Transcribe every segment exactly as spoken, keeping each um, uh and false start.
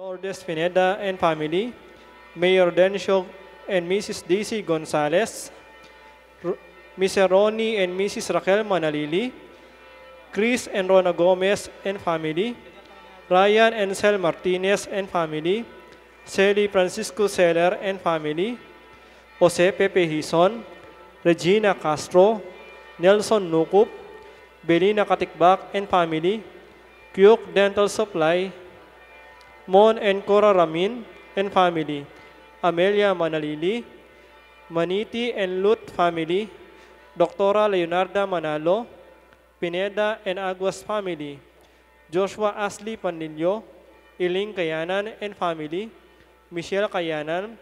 Lourdes Pineda and family, Mayor Dencio and Missus Daisy Gonzalez, R-, Mister Ronnie and Missus Raquel Manalili, Chris and Rona Gomez and family, Ryan and Sel Martinez and family, Sally Francisco Seller and family, Jose Pepe Hison, Regina Castro, Nelson Nukup, Belina Katikbak and family, Kyuk Dental Supply, Mon and Cora Ramin and family, Amelia Manalili, Maniti and Lut family, Doktora Leonarda Manalo, Pineda and Aguas family, Joshua Ashley Panlilio, Iling Kayanan and family, Michelle Kayanan,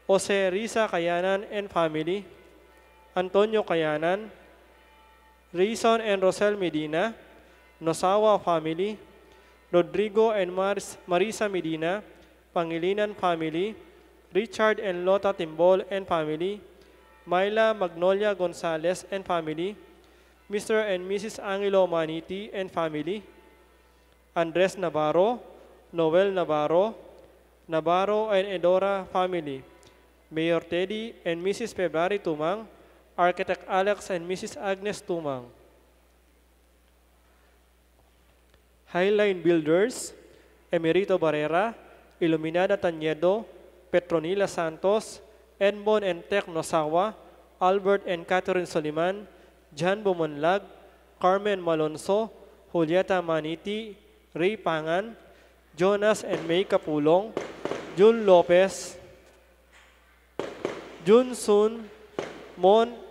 Jose Risa Kayanan and family, Antonio Kayanan, Rayson and Rosel Medina, Nosawa family, Rodrigo and Maris-, Marisa Medina, Pangilinan family, Richard and Lota Timbol and family, Myla Magnolia Gonzalez and family, Mister and Missus Angelo Maniti and family, Andres Navarro, Noel Navarro, Navarro and Edora family, Mayor Teddy and Missus February Tumang, Architect Alex and Missus Agnes Tumang. Highline Builders, Emerito Barrera, Iluminada Tañedo, Petronila Santos, Edmond and Tec Nosawa, Albert and Catherine Soliman, Jan Bumunlag, Carmen Malonzo, Julieta Maniti, Ray Pangan, Jonas and May Capulong, Jun Lopez, Jun Sun, Mon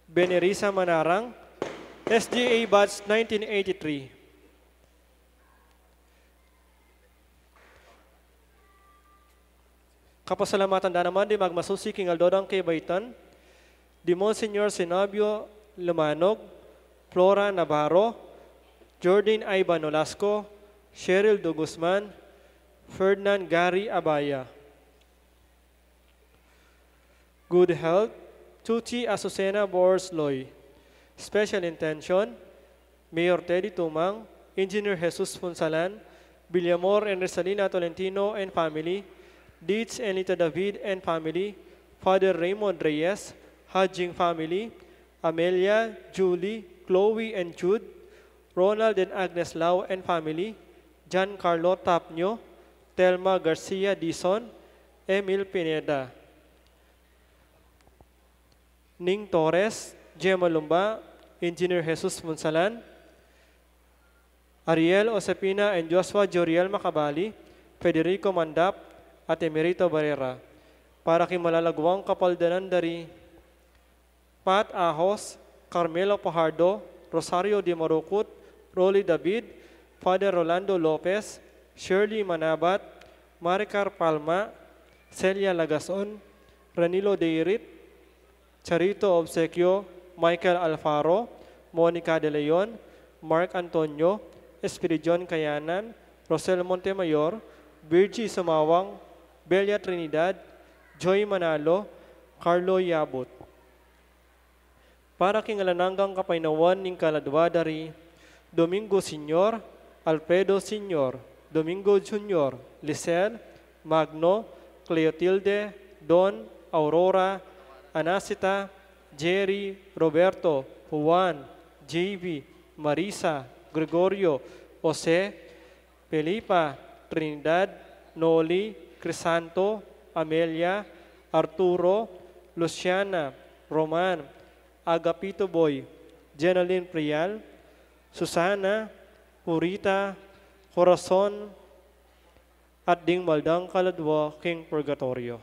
Benerisa Manarang, S G A Batch nineteen eighty-three. Kapasalamatan da naman di magmasusi king aldo dang kebaitan, di Monsignor Zenobio Lumanog, Flora Navarro, Jordan Ivan Nolasco, Cheryl Do Guzman, Ferdinand Gary Abaya. Good health, Chuchi Azucena Borsloy. Special intention, Mayor Teddy Tumang, Engineer Jesus Punsalan, Villamor and Resalina Tolentino and family, Dietz and Lita David and family, Father Raymond Reyes, Hajing family, Amelia, Julie, Chloe and Jude, Ronald and Agnes Lau and family, Giancarlo Tapnio, Telma Garcia Dizon, Emil Pineda. Ning Torres, Gemma Lumba, Engineer Jesus Punsalan, Ariel Josepina and Joshua Joriel Macabali, Federico Mandap, at Emerito Barrera, para king malalaguang kapaldanan da ri Pat Ahos, Carmelo Fajardo, Rosario Di Marucut, Rolly David, Father Rolando Lopez, Shirley Manabat, Maricar Palma, Celia Lagason, Renilo Deirit, Charito Obsequio, Michael Alfaro, Monica De Leon, Mark Antonio, Espiridion Kayanan, Rosel Montemayor, Virgie Sumawang, Belia Trinidad, Joy Manalo, Carlo Yabut. Para king alang anggang kapaynawan ning kaladua da ri Domingo Senior, Alfredo Senior, Domingo Junior, Lisel, Magno, Cleotilde, Don, Aurora, Anacita, Jerry, Roberto, Juan, J V, Marisa, Gregorio, Jose, Felipa, Trinidad, Noli, Crisanto, Amelia, Arturo, Luciana, Roman, Agapito Boy, Jenalyn Prial, Susana, Purita, Corazon, at ding maldang kaladua king purgatorio.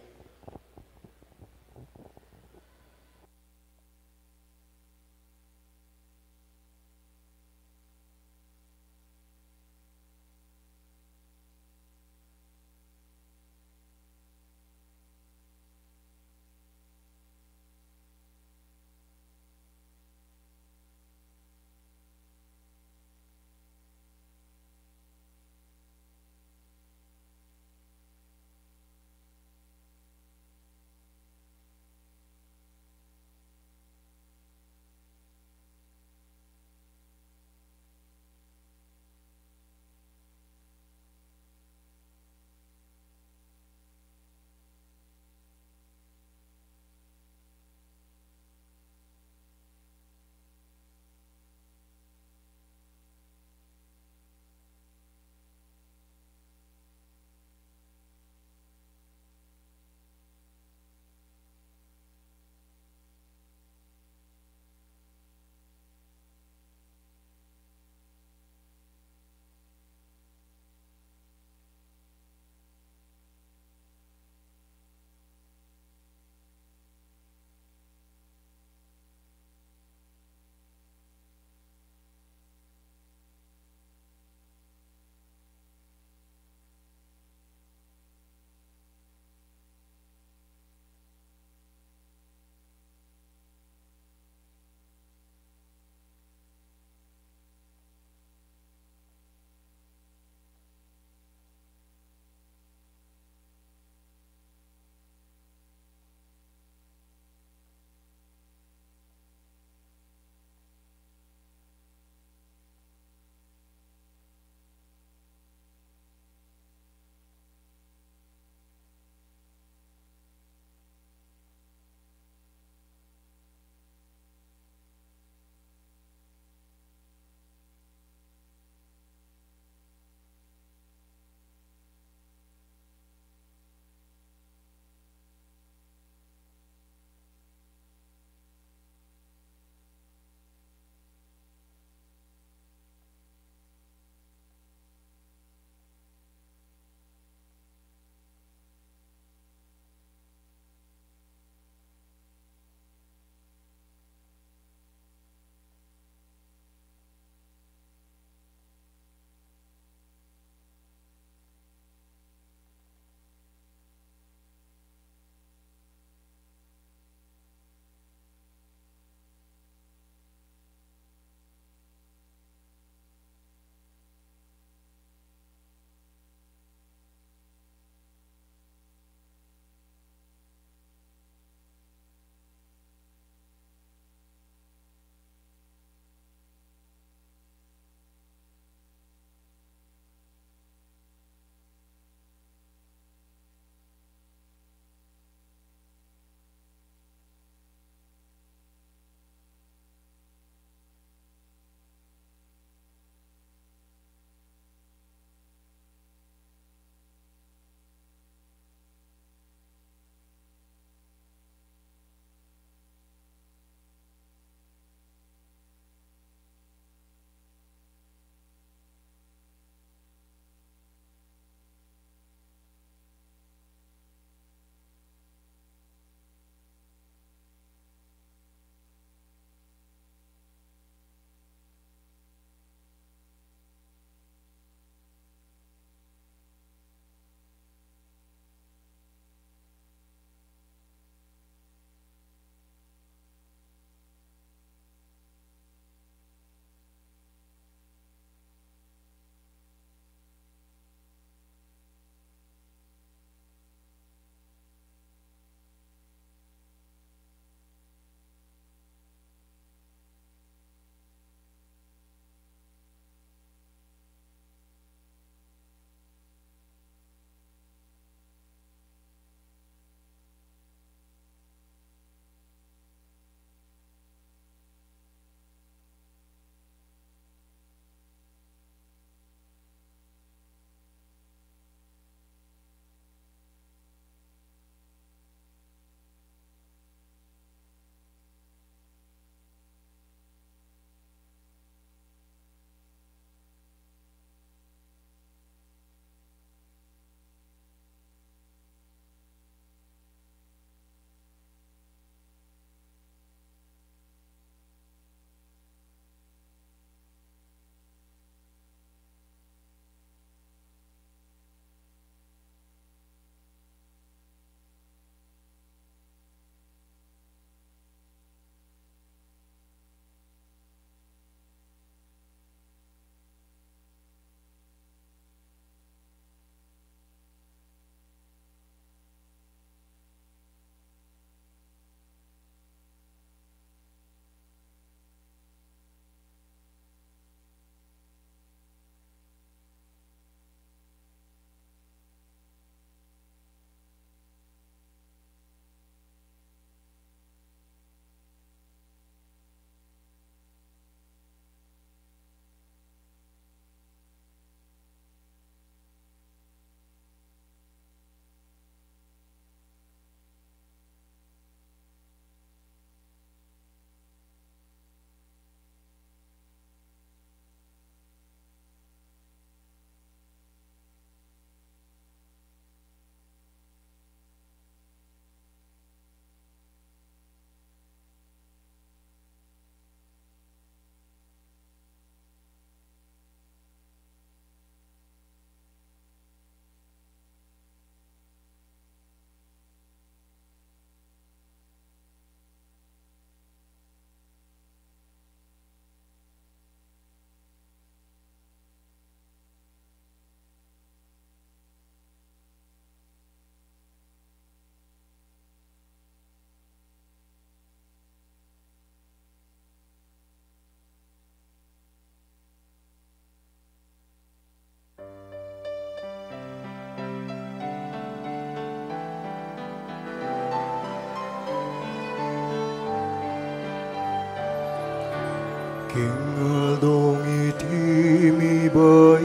Ing aldong iti mibait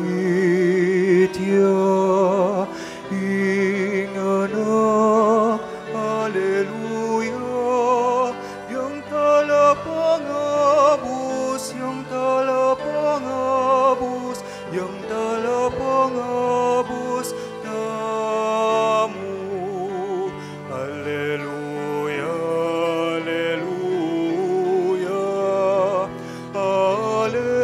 ya, ing anak, aleluya, yang talapangabus, yang talapangabus, yang talapangabus namu. Aleluya, aleluya, aleluya.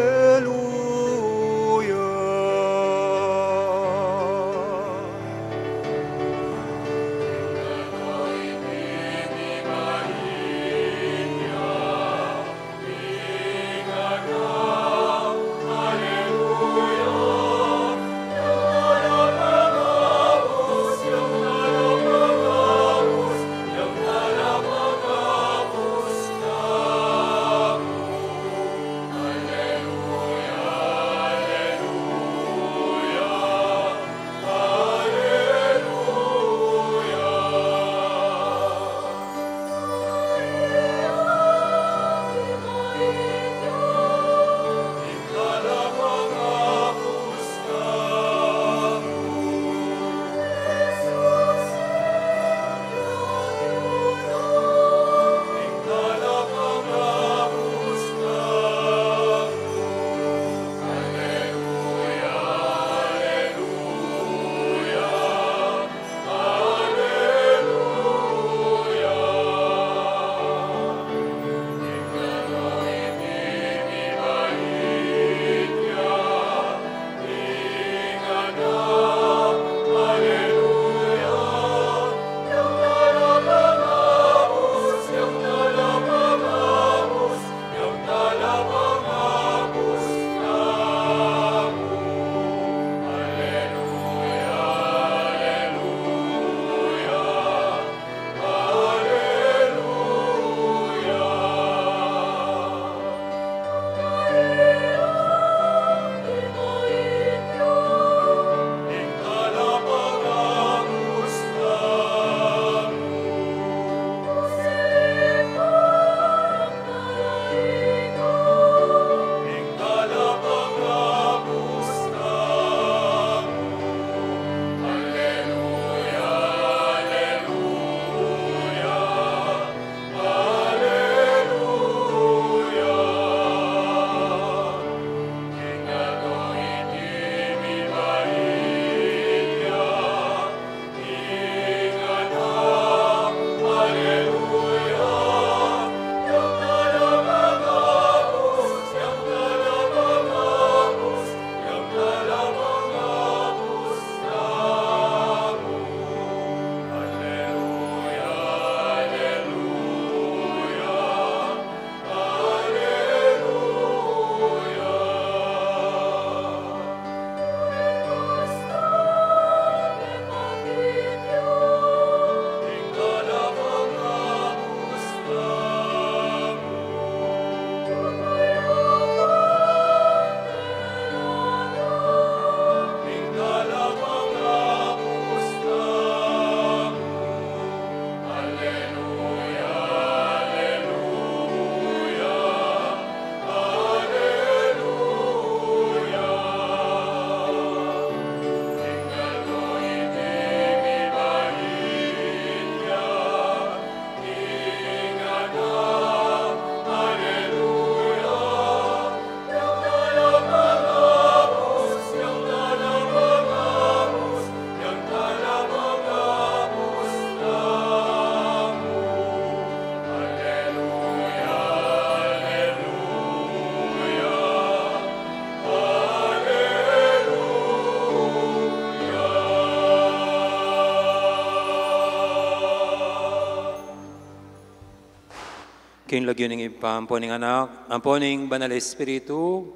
King lagyu ning Ibpa, ampo ning Anak, ampo ning Banal Espiritu,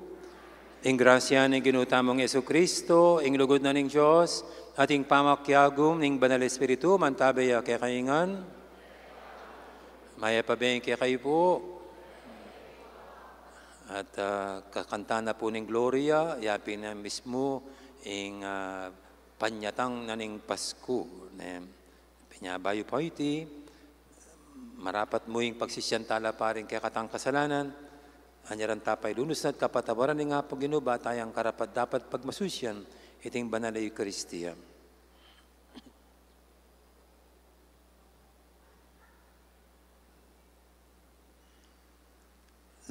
ing grasya ning Ginu tamung Jesucristo, ing lugud na ning Dios, at ing pamakiagum ning Banal Espiritu, mantabe ya kekayu ngan. Mayap a beng kekayu pu. At, ah, kakantan na pu ning Gloria, yapin na mismu ing, ah, panyatang na ning Pasku, ne. Inya bayu pa iti, marapat mu ing pagsisian tala pa ring kekatang kasalanan, Anyaran ta pa ilunus na at kapatawaran ning Apung Ginu, ba tayang karapat-dapat pagmasusyan iting banal a Eukaristia.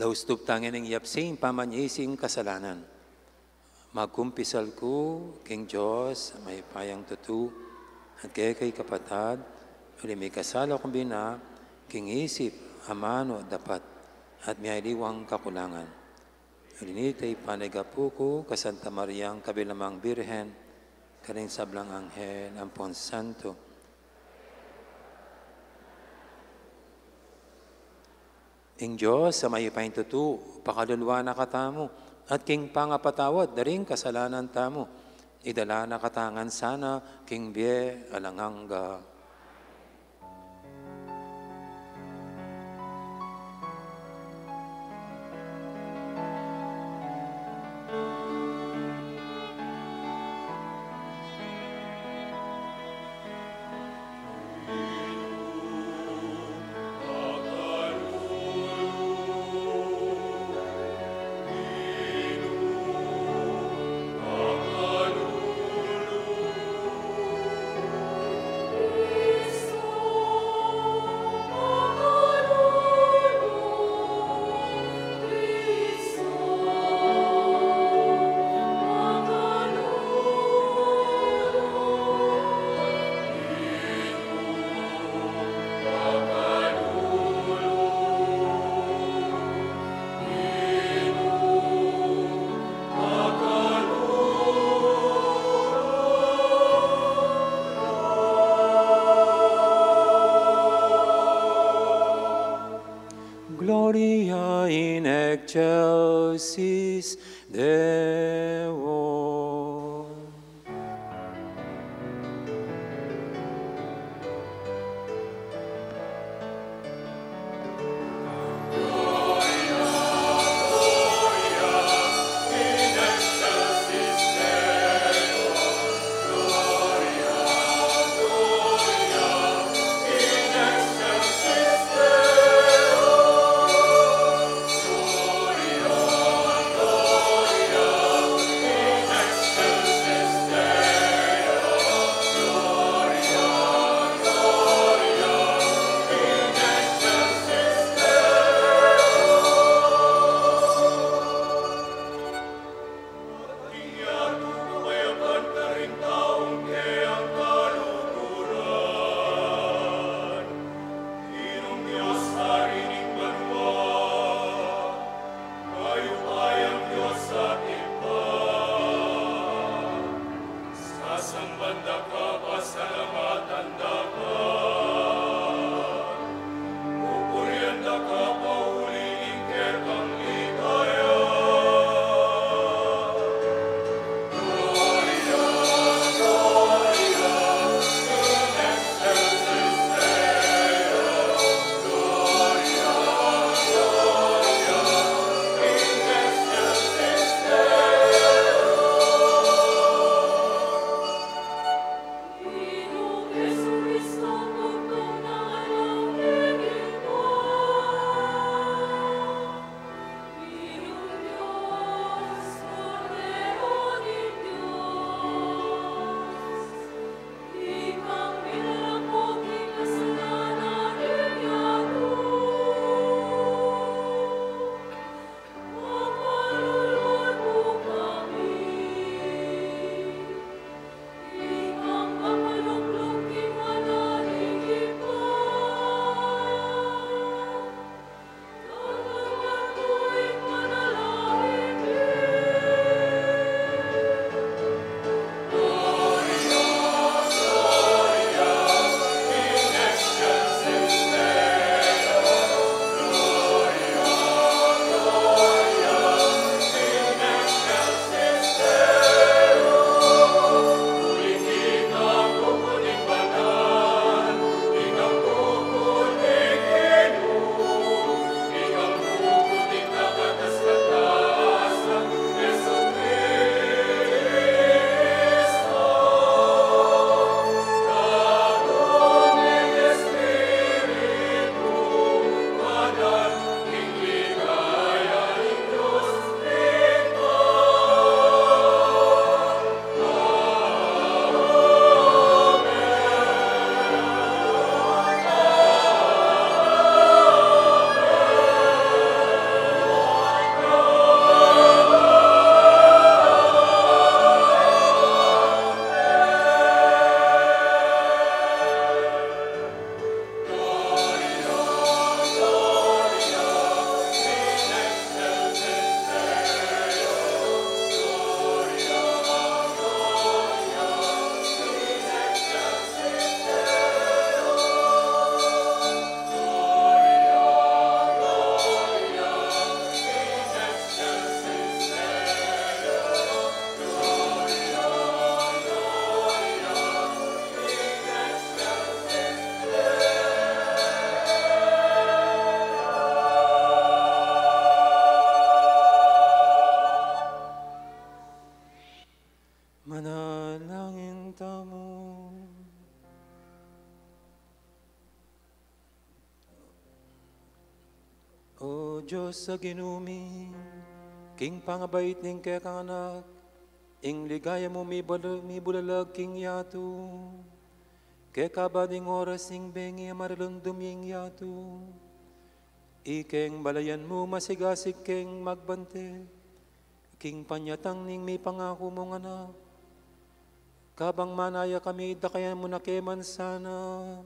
Laus tuptang ing yapsing pamanyising kasalanan. Magkumpisal ku king Dios a mayupayang tutu, at kekay kapatad, uli mikasala kung bina, king isip, amanu, dapat, at miyaliwang kakulangan. Uli nita ipanyawad ku king Santa Mariang kabilang Birhen, karing sablang anghel ampon santo. Ing Dios a mayupayang tutu, pakaluluan na katamu, at king pangapatawad da ring kasalanan tamu, idala na katamu ngan sana king bie alang angga. Gloria in excelsis Deo. O Dios a Ginu mi, king pangabait ning kekang Anak, ing ligaya mu mibalu-, mibulalag king yatu. Keka ba ding oras ning bengi a maralundum ya ing yatu, ikeng balayan mu masigasig keng magbante king panyatang ning mipangaku mung Anak. Kabang manaya kami, dakayan mu na ke man sana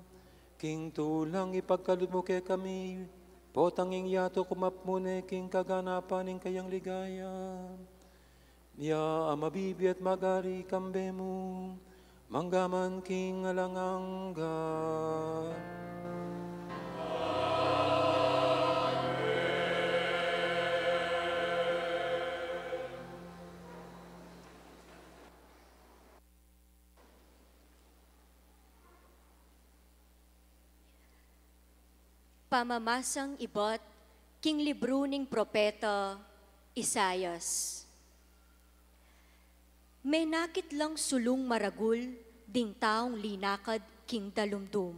king tulang ipagkalub mu kekami, potang ing yatu kumapmu ne king kaganapan ning kayang ligaya. Ya a mabibie at magari kambe mu, mangga man king alang angga. Pamamasang ibat king libru ning propeta Isaias. Menakit lang sulung maragul ding taung linakad king dalumdum.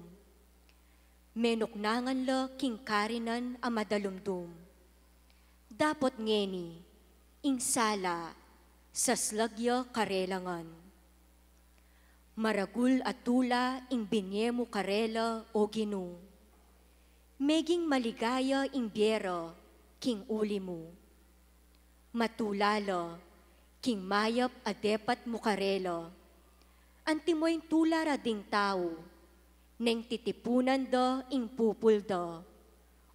Menuknangan la king karinan a madalumdum. Dapot ngeni, ing sala, saslag ya karela ngan. Maragul a tula ing binie mu karela, O Ginu. Meging maligaya ing bie ra king uli mu. Matula la king mayap a depat mu karela. Antimo ing tula ra ding tau, neng titipunan da ing pupul da,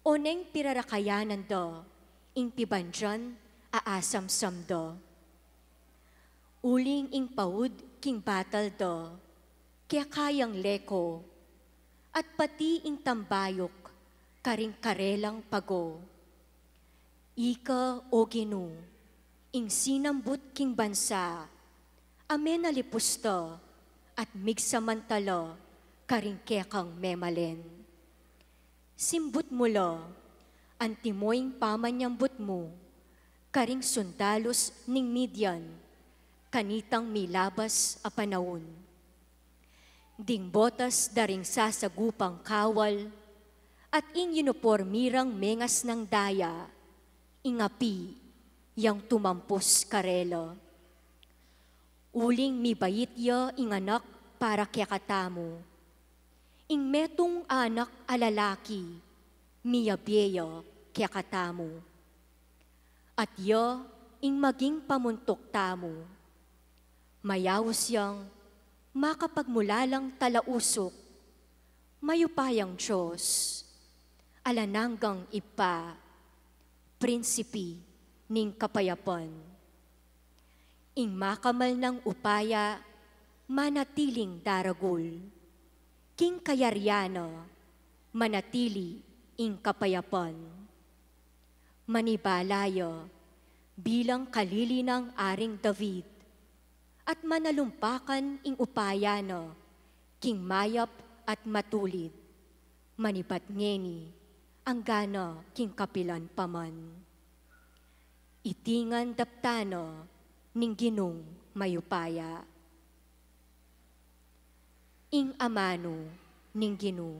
o neng pirarakayanan da ing pibandian a asamsam da. Uling ing paud king batal da, keka yang leko, at pati ing tambayuk karing karelang pago. Ika, O Ginu, ing sinambut king bansa a menalipus da at migsamantala karing kekang memalen. Simbut mu la, antimo ing pamanyambut mu karing sundalus ning Midian, kanitang milabas a panaun. Ding botas da ring sasagupang kawal, at ing uniporme rang mengasnang daya, ing api yang tumampus karela. Uling mibait ya ing anak para kekatamu. Ing metung a anak a lalaki, miyabie ya kekatamu. At ya ing maging pamuntuk tamu. Mayaus yang makapagmulalang talausuk, mayupayang Dios, alang anggang Ibpa, Prinsipe ning kapayapan. Ing makamal nang upaya manatiling daragul. King kayarian na manatili ing kapayapan. Manibala ya bilang kalili nang Aring David, at manalumpakan ing upaya na king mayap at matulid, manibat ngeni anggana king kapilan pa man. Iti ngan daptan na ning Ginung mayupaya. Ing amanu ning Ginu.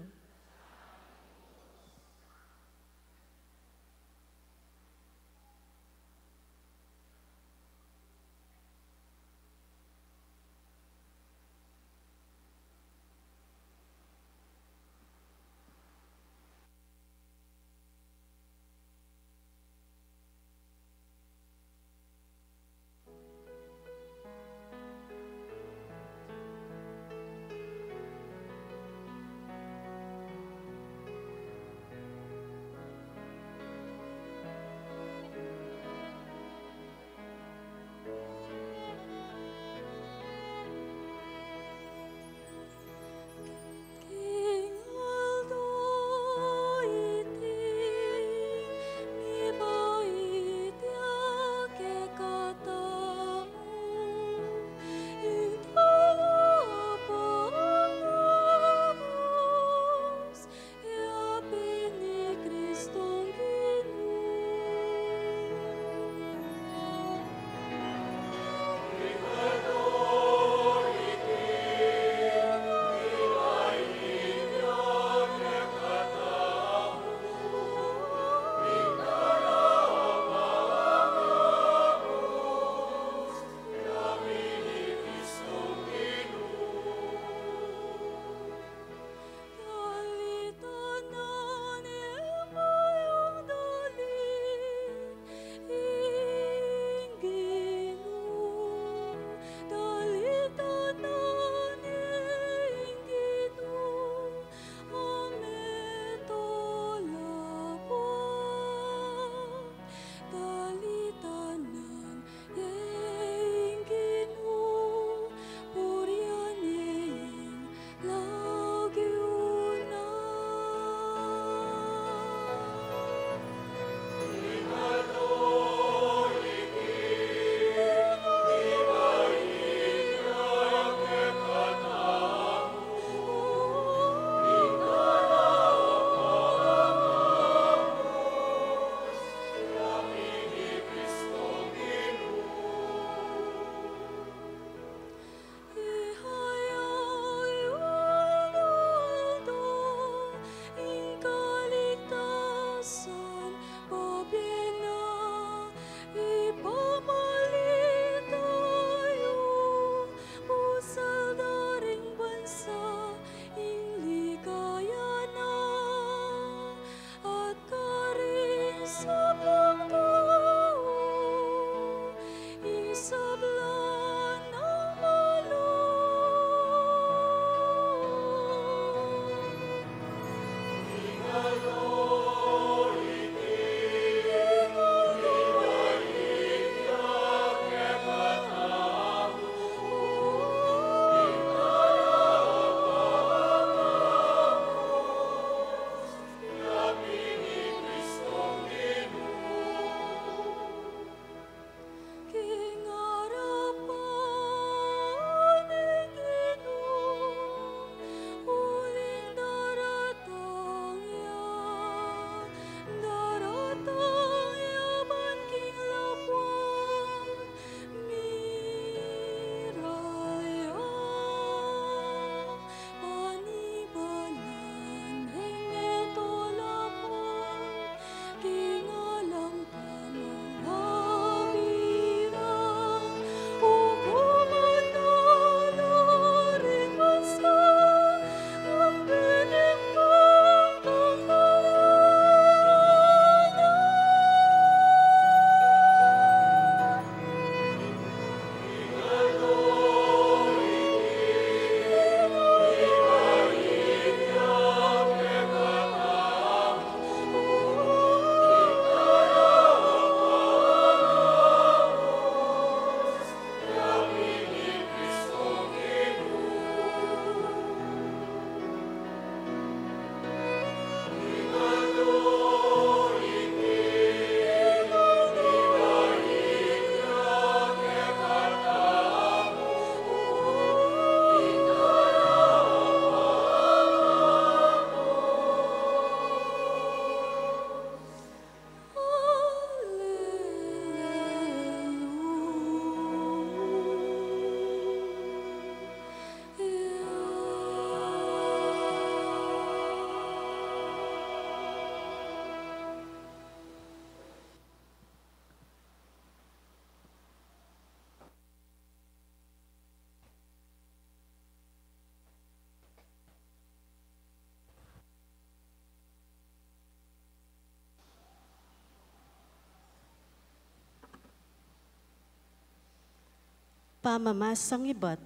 Pamamasang ibat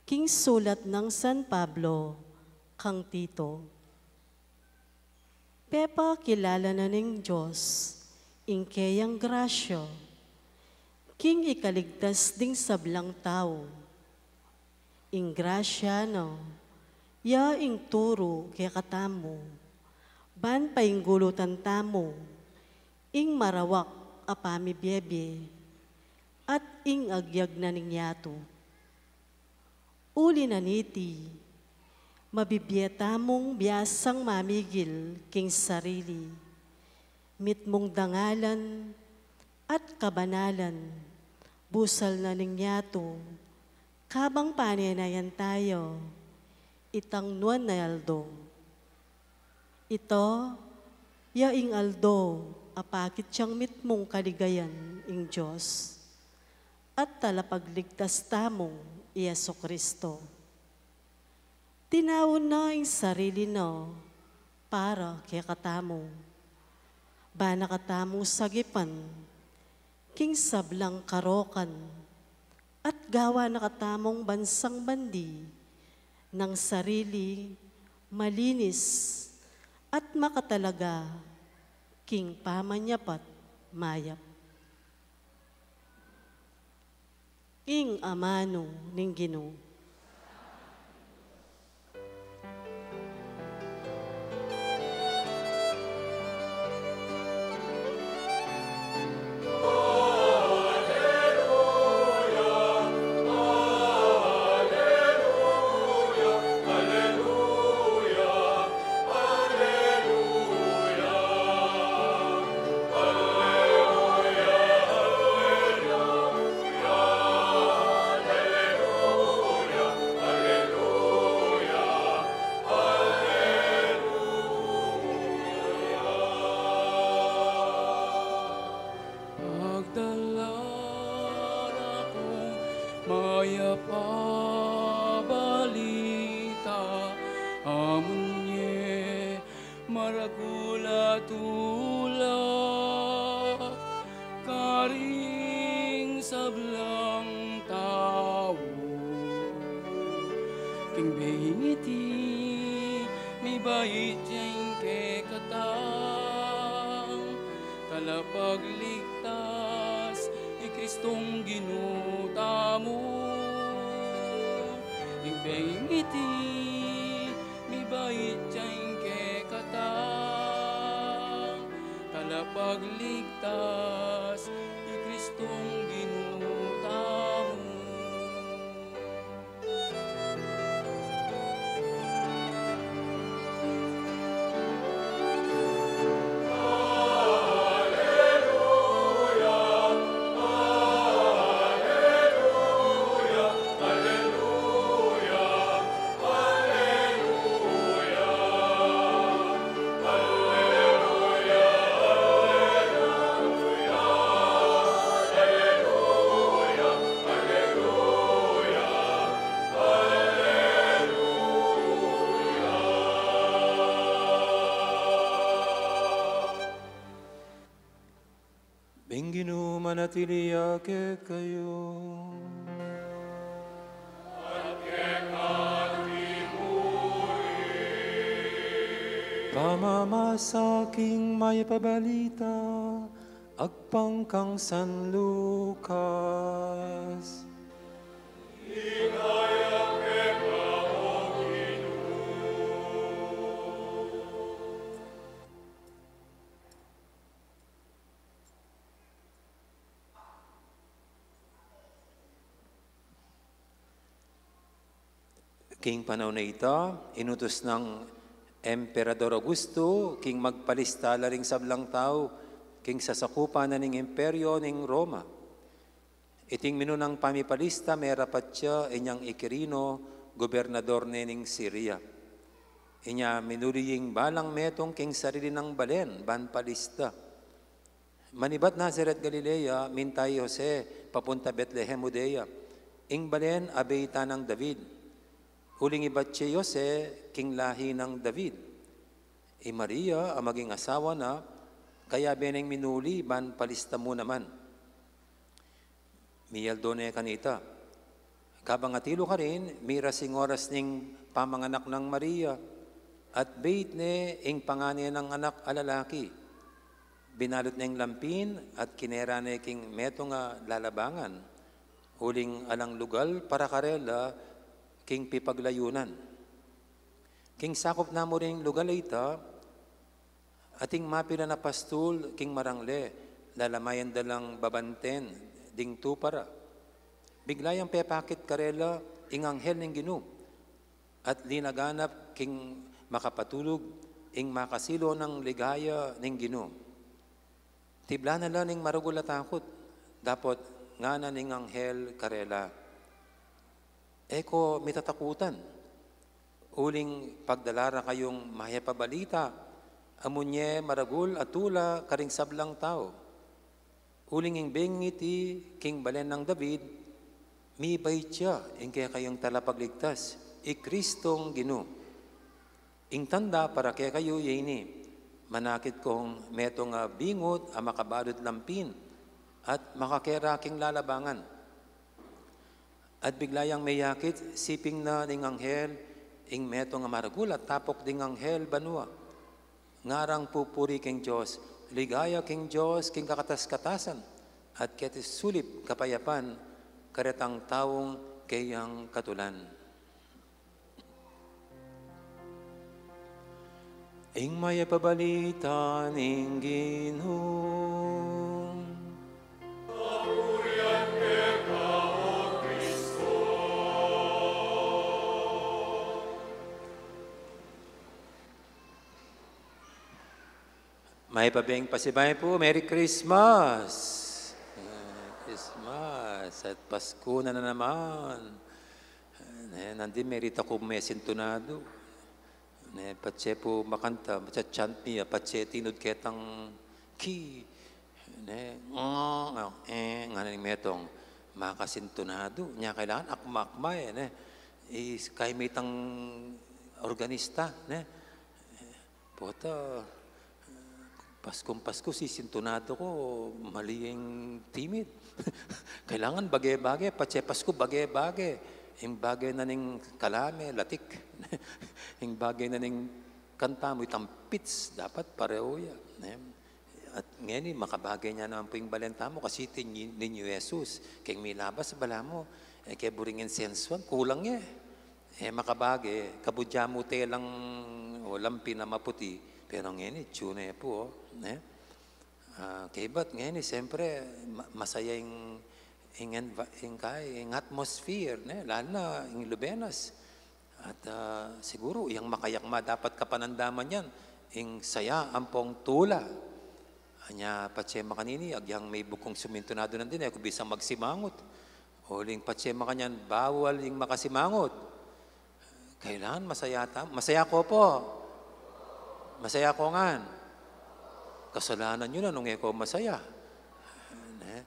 king sulat nang San Pablo kang Tito. Pepakilala na ning Dios ing keyang grasya king ikaligtas ding sablang tau. Ing grasya na ya ing turu kekatamu ban painggulutan tamu ing marawak a pamibiebie at ing agyag na ning yatu. Uli na niti, mabibie tamung biasang mamigil king sarili, mitmung dangalan at kabanalan, busal na ning yatu, kabang panenayan tayu itang nuan a aldo. Ita ya ing aldo a pakit yang mitmung kaligayan ing Dios at talapagligtas tamung i Jesu-Cristo. Tinaun na ing sarili na para kekatamu. Ba na katamung sagipan king sablang karokan at gawa na katamung bansang bandi nang sarili, malinis at makatalaga king pamanyapat mayap. Ing amanu ning Ginu. Pagdala na kung mayap a balita, amun ye maragul a tulak karing sablang tau. King bengiti, mibait yang kekatang talapagligtas, i Kristong Ginu tamu. King bengiti, mibait yang kekatang talapagligtas, i Kristong Ginu tamu. Ing Ginu manatili ya kekayu. Pamamasa king mayap a balita agpang kang San Lucas. King panaun a ita, inutus nang Emperador Augusto king magpalista la ring sablang tau king sasakupan na ning imperyo ning Roma. Iting minunang pamipalista merapat ya inyang i Quirino, gobernador ne ning Siria. Inya minuli ing balang metung king sarili nang balen ban palista. Manibat Nazaret, Galilea, minta i Jose papunta Betlehem, Judea, ing balen a baitan nang David. Uling ibat ya i Jose king lahi nang David. I Maria a maging asawa na, kayabe neng minuli ban palista mu naman. Miyaldo ne kanita. Kabang atilu karin, miras ing oras ning pamanganak nang Maria, at beit ne ing pangane nang anak a lalaki. Binalut neng lampin at kinera ne king metung a lalabangan, uling alang lugal para karela king pipaglayunan. King sakup na mu ring lugal a ita, ating mapilan a pastul king marangle, lalamayan da lang babanten ding tupa ra. Bigla yang pepakit karela ing anghel ning Ginu, at linaganap king makapatulug ing makasilo nang ligaya ning Ginu. Tibla na la ning maragul a takut, dapot ngana ning anghel karela, "E ko mitatakutan, uling pagdala ra kayung mayap a balita, a munye maragul a tula karing sablang tau. Uling ing bengiti king balen nang David, mibait ya ing kekayung talapagligtas, i Kristong Ginu. Ing tanda para kekayu ya ini, manakit kong metung a bingut a makabalut lampin, at makakera king lalabangan." At bigla yang meyakit, siping na ning anghel ing metung a maragul, at tapok ding anghel banua, ngarang pupuri king Dios, ligaya king Dios king kakatas-katasan, at keti sulip kapayapan karetang taung keyang katulan. Ing mayap a balita ning Ginu. Mayap a beng pasibayu pu, Merry Christmas! Merry Christmas! At Pasko na, na naman. Ne, nandin merita ku mesintunadu. Ne, patse pu makanta, patse chant mi, patse tinud ketang key. Ne, nga, nga, e, ngana ning metung, makasintunadu. Nya kailangan akma-akma, e, ne. Is, kaya mitang organista, ne. Pota, Paskong Pasko, sisintunadu ku, mali ing timid. Kailangan bage-bage, patse Pasko, bage-bage. Ing bage na ning kalame, latik. Ing bage na ning kanta mu, itang pitch, dapat pareho ya, ne? At ngeni, makabage nya naman pu ing balen tamu, kasi iti Ni-, Niño Jesus, keng milabas, balamu, e ke buring insensuan, kulang ya. E makabage, kabud ya mu telang o lampin a maputi, pero ngeni, tune pu, o, ne? A, kaybat ngeni, siyempre, ma-, masaya ing, ing envi-, ing kay, ing atmosphere, ne? Lalu na, ing lubenas. At, a, siguru, yang makayakma dapat kapanandaman yan, ing saya ampong tula. Anya, patse makanini, agyang mebukung sumintunadu nandin, e ku bisang magsimangut. Uling patse makanyan, bawal ing makasimangut. Kailangan masaya ta-, masaya ko pu. Masaya ko ngan. Kasalanan yu na nung e ko masaya. Ne?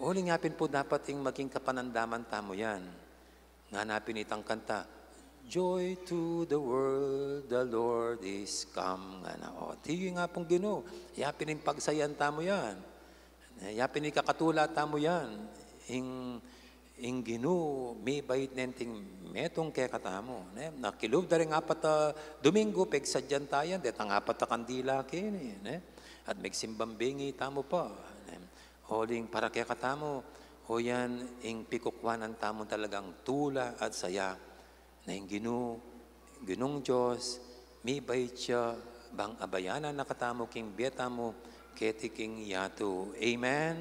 Uling yapin pu dapat ing maging kapanandaman tamu yan. Ngana pin itang kanta, "Joy to the world, the Lord is come." Ngana, o, tiyu nga pung Ginu, yapin ing pagsayan tamu yan. Ne, yapin ikakatula tamu yan. Ing, ing Ginu, mibait ne ing metung kekatamu. Ne, na kilub da ring apat a Domingo, pegsadyan ta yan, detang apat a kandila keni, ne? At megsimbang bengi tamu pa, ne? Uling para kekatamu, o yan ing pikukwanan tamu talagang tula at saya. Na ing Ginu, Ginung Dios, mibait ya, bang abayanan na katamu king bie tamu, keti king yatu. Amen?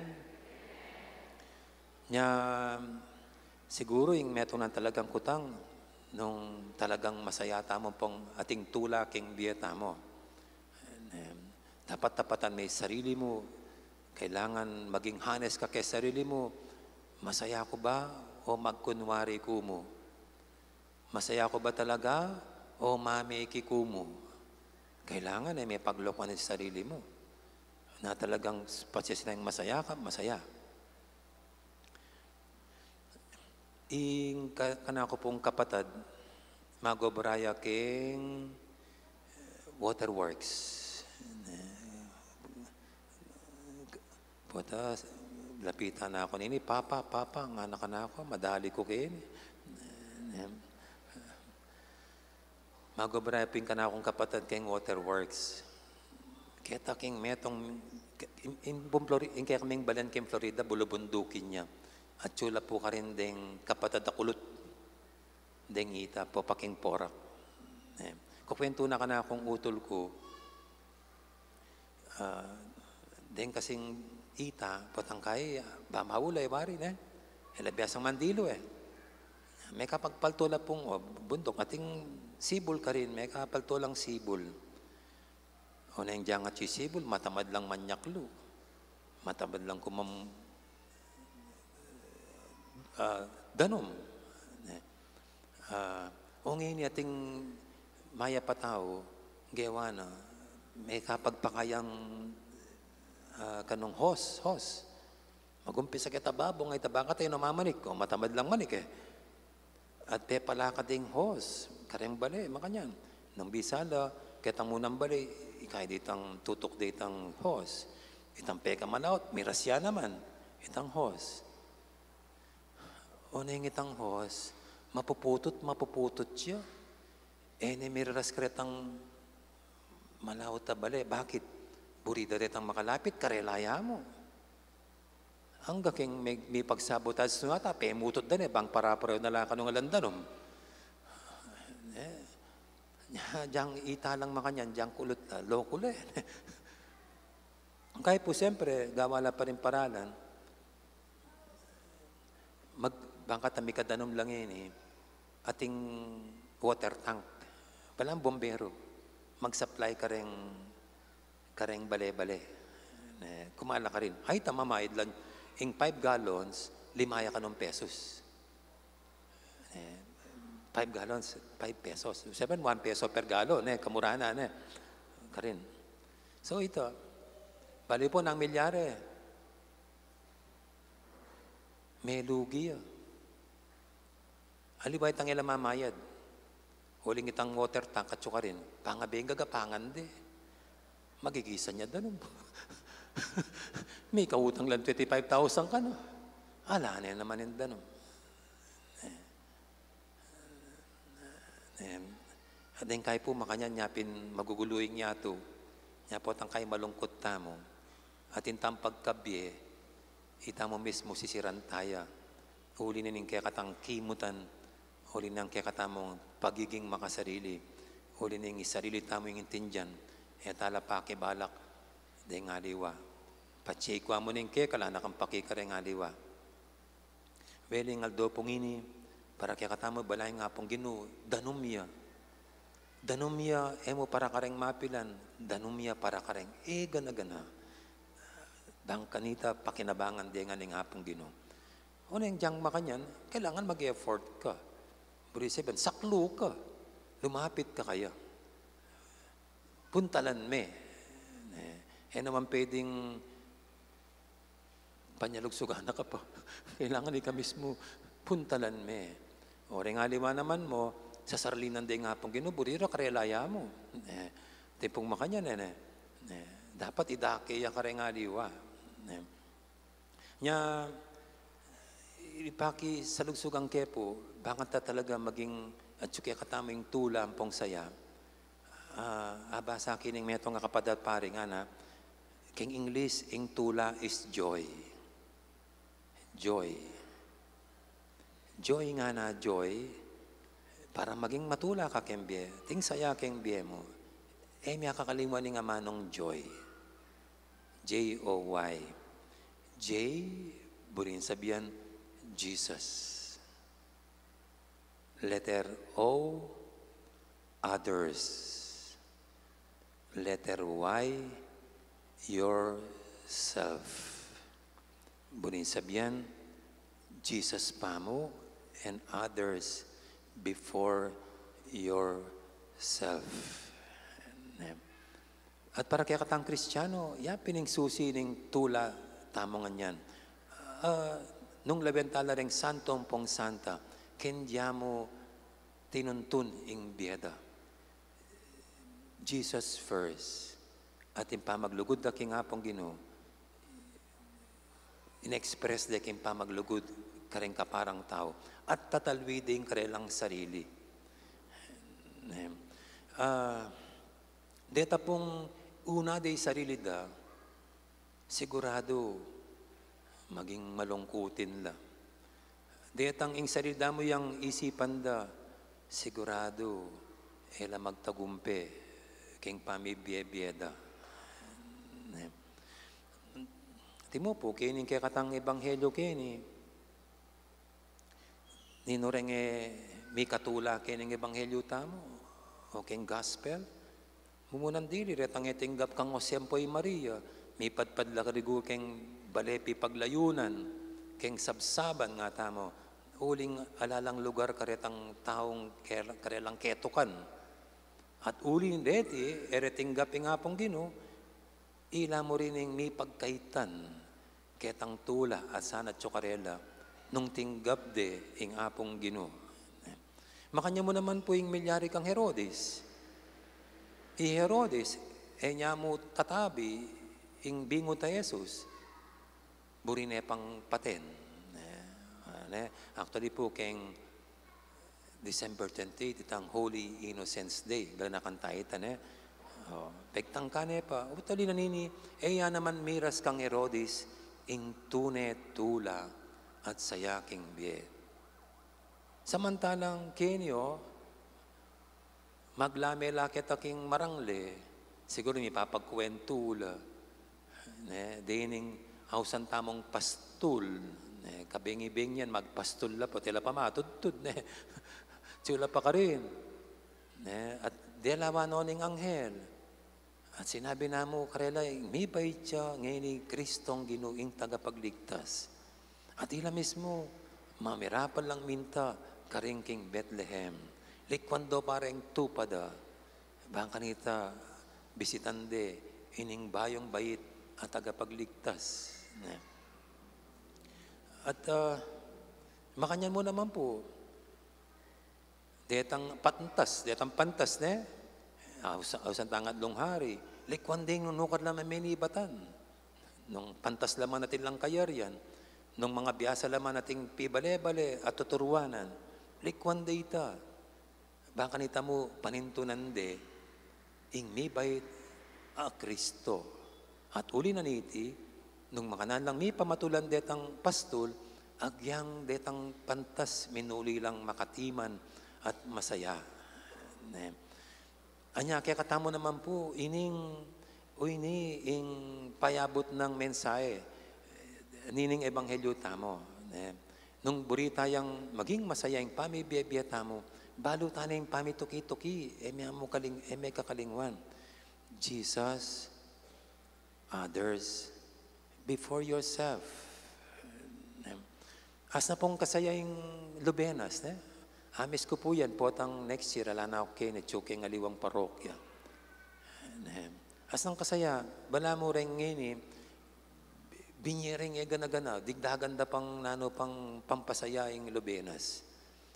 Nya, siguru ing metung nang talagang kutang, nung talagang masaya tamu pung ating tula king bie tamu. Amen. Dapat tapatan me sarili mu. Kailangan maging honest ka keng sarili mu. Masaya ku ba o magkunwari ku mu? Masaya ku ba talaga o mameki ku mu? Kailangan e mepaglokan ing sarili mu. Na talagang patsisneng masaya ka, masaya. Ing ka-, kanaku pung kapatad, magobra ya keng waterworks. Pota, Lapitan na ku nini, "Papa, Papa," ngana kanaku, madali ku keni. Magobra pu ing kanakung kapatad keng waterworks. Keta king metung, ing, ing, bung Flori-, ing kekaming balen keng Florida, bulubundukin ya. Atyu la pu karin deng kapatad a kulut deng ita, popa king porak. E, kukwentu na kanakung utul ku, ah, deng kasing ita, potang kai, ah, ba maula e wari, ne? E la biasang mandilu e. Mekapagpalto la pung, o, bunduk, ating sibul karin, mekapalto lang sibul. O, neng dyang atyu sibul, matamad lang manyaklu. Matamad lang kumam-, ah, danum. Ne? Ah, o ngeni ating mayap a tau, gewa na, mekapagpakayang, ah, kanung hose, hose. Magumpisa keta babung, ay tabaka tayu namamanik, o matamad lang manik e. At pepalakad deng hose kareng bale, makanyan. Nung bisa la, ketang munang bale, ikay ditang tutuk ditang hose. Itang pekamalaut, miras ya naman itang hose. O neng itang hose, mapuputut, mapuputut ya. E ne miraras karetang malaut a bale. Bakit? Buri da retang makalapit karela ya mu. Angga keng me-, mipagsabotage nu ata, pemutut da ne, bang para-pareho na la kanung alang danum. E, dyang ita lang makanyan, dyang kulut la, lokul e. Kaya pu, siyempre, gawa la pa rin paralan, mag-, bang kata mikadanum lang ini, ating water tank. Palang bombero, mag-supply kareng, kareng bale-bale. Ne, kumala karin. Ay, tama, maid lang. Ing five gallons, lima ya kanung pesos. E, five gallons, five pesos. Seven, one peso per gallon, e, kamura na, ne. Karin. So, ita, bale pu nang milyari. Melugi ya. Aliwa itang e la mamayad. Uling itang water tank, atyu karin. Pangabeng gagapangan de. Magigisan ya danum. Mikautang lang twenty-five thousand kanu. Ala ne naman ing danum. E. Em, at deng kai pu makanyan, nya pin magugulu ing yatu. Nya potang kai malungkut tamu. Atin tang pagkabie, itamu mismu sisiran taya. Uli na ning kekatang kimutan, uli na ning kekatamung pagiging makasarili, uli na ning sarili tamu ing intindian, e tala pakibalak deng aliwa. Patse ku amu ning keka, ala na kang pakikareng aliwa. Well, ing aldo pung ini, para kekatamu, balamu ing Apung Ginu, danum ya. Danum ya, e mu para kareng mapilan, danum ya para kareng e gana-gana. Bang kanita pakinabangan de ngan ning Apung Ginu. O neng dyang makanyan, kailangan mag-effort ka. Buri sabihin, saklu ka. Lumapit ka kaya. Puntalan me. E, e naman pwedeng panyalugsugan na ka pa. Kailangan ika mismu puntalan me. O reng aliwa naman mu, sasarlinan de ing Apung Ginu, buri ra karela ya mu. E, timpung makanyan, e, ne. E, dapat idake ya kareng aliwa. E. Nya, ipakisalugsugan ke pu, bang kata talaga maging atyu kekatamu ing tula ampong saya. Ah, abasa ke ning metung a kapatad pari, ngana, keng English, ing tula is joy. Joy. Joy, ngana, joy, para maging matula ka keng bie, ating saya keng bie mu. E mu ya kakalimutan ing amanung joy. J O Y. J, buri ning sabian, Jesus. Letter O, others. Letter Y, yourself. Buri ning sabian, Jesus pamu and others before yourself. At para kekatang Kristiano, ya pin ing susi ning tula tamu ngan yan. Ah, nung lawen tala reng santo ampong santa, keng dia mu tinuntun ing bie da. Jesus first. At ing pamaglugud da king Apung Ginu, in-express de king pamaglugud kareng kaparang tau at tatalwi de ing karelang sarili. Ne? Ah, deta pung una de ing sarili da, siguradu maging malungkutin la. Detang ing sarili da mu yang isipan da, siguradu e la magtagumpe king pamibie-bie da. Ne? Timu pu, keni ing kekatang ebanghelyu keni, ninu reng e mikatula keni ing ebanghelyu tamu o keng gospel? Mumunan dili, retang e tinggap kang Jose ampo i Maria, mipadpad la karigu keng bale pipaglayunan, keng sabsaban, ngatamu, uling ala lang lugar karetang taung ke-, karelang ketukan. At uli reti, e re tinggap ing Apung Ginu, ila mu rin ing mipagkaitan ketang tula a sana atyu karela nung tinggap de ing Apung Ginu. Makanyan mu naman pu ing milyari kang Herodes. I Herodes, e nya mu tatabi ing bingut a Jesus, buri ne pang paten. Ne? Ah, ne? Actually pu, keng December twenty-eight, itang Holy Innocents Day, ganakan tamu ita, ne? O, pegtangka ne pa, uling nini, e ya naman miras kang Herodes ing tune tula at saya king bie. Samantalang keni, o, maglame la keta king marangle, siguru mipapagkuwentu la, ne, dening ausan tamung pastul, ne, kabengi-bengi yan, magpastul la, pati la pa matudtud, ne, atyu la pa karin, ne, at delawan no ning anghel. At sinabi na mu karela, mibait ya ngeni Kristong Ginu, ing tagapagligtas. At ila mismu, mamirapal lang minta karin king Betlehem. Likwan do pa reng tupa da, bang kanita bisitan de ining bayung bait a tagapagligtas. Ne? At, ah, makanyan mu naman pu, detang pantas, detang pantas, ne? Ausa-, ausan tang atlung hari. Likwan deng nung nukat la mame nibatan. Nung pantas la man atin lang kayarian, nung mangabiasa la man ating pibale-bale at tuturuanan, likwan de ita. Bang kanita mu panintunan de ing mibait a Kristo. At uli na niti, nung makanyan lang mipamatulan detang pastul, agyang detang pantas minuli lang makatiman at masaya. Ne? Anya kekatamu naman pu, ining, o ini ing payabut nang mensahe, nining ebanghelyu tamu, ne? Nung buri tayang maging masaya ing pamibie-bie tamu, balu ta ne ing pamituki-tuki, e me mu kaling-, e me kakalingwan. Jesus, others, before yourself. Asna pung kasaya ing lubenas, ne? Amis ku pu yan, potang next year, ala na ku keni, atyu keng aliwang parokya. Ne? Asnang kasaya, balamu reng ngeni, binye reng e gana-gana, digdagan da pang nanu pang pampasaya ing lubenas.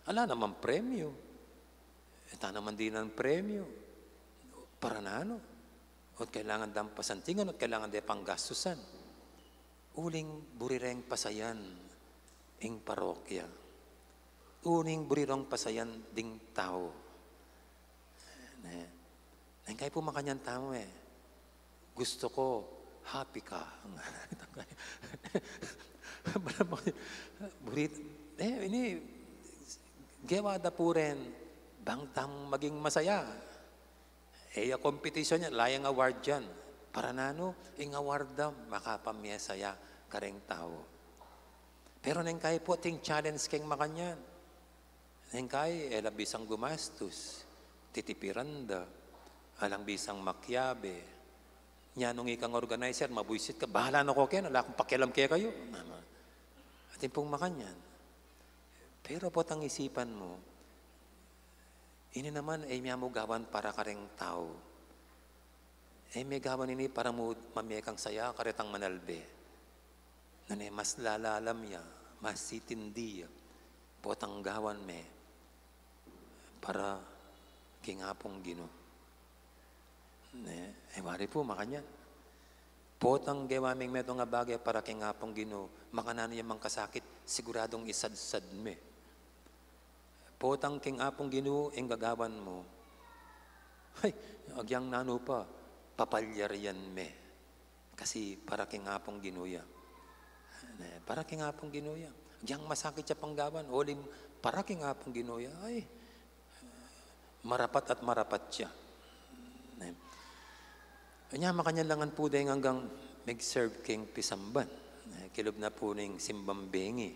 Ala namang premyu. E ta naman dinan premyu. Para nanu? Ot kailangan dang pasantingan, ot kailangan de pang gastusan. Uling buri reng pasayan ing parokya. Uling buri reng pasayan ding tau. Ne? Neng kai pu makanyan tamu e. Gusto ko, happy ka. Buri, e, ini, gewa da pu ren, bang tang maging masaya. E ya competition yan, ala yang award yan. Para nanu, ing award da, makapamesaya kareng tau. Pero neng kai pu ating challenge keng makanyan. Neng kai, e la bisang gumastus, titipiran da, alang bisang makiabe. Nya nung ikang organizer, mabuisit ka, bahala na ko keni, ala kung pakialam kekayu. Atin pung makanyan. Pero potang isipan mu, ini naman, e mia mu gawan para kareng tau. E me gawan ini para mu mamie kang saya karetang manalbe. Nune mas lalalam ya, mas titindi ya, potang gawan me para king Apung Ginu. Ne, e wari pu makanyan. Potang gewa ming metung a bage para king Apung Ginu, makananu ya mang kasakit, siguradung isadsad me. Potang king Apung Ginu ing gagawan mu, ay, agyang nanu pa, papalyarian me. Kasi para king Apung Ginu ya. Ne, para king Apung Ginu ya. Agyang masakit ya pang gawan, uling para king Apung Ginu ya. Ay, marapat at marapat ya. Ne. Nya, makanyan la ngan pu deng anggang mag-serve king pisamban. Ne, kilub na pu ning simbang bengi.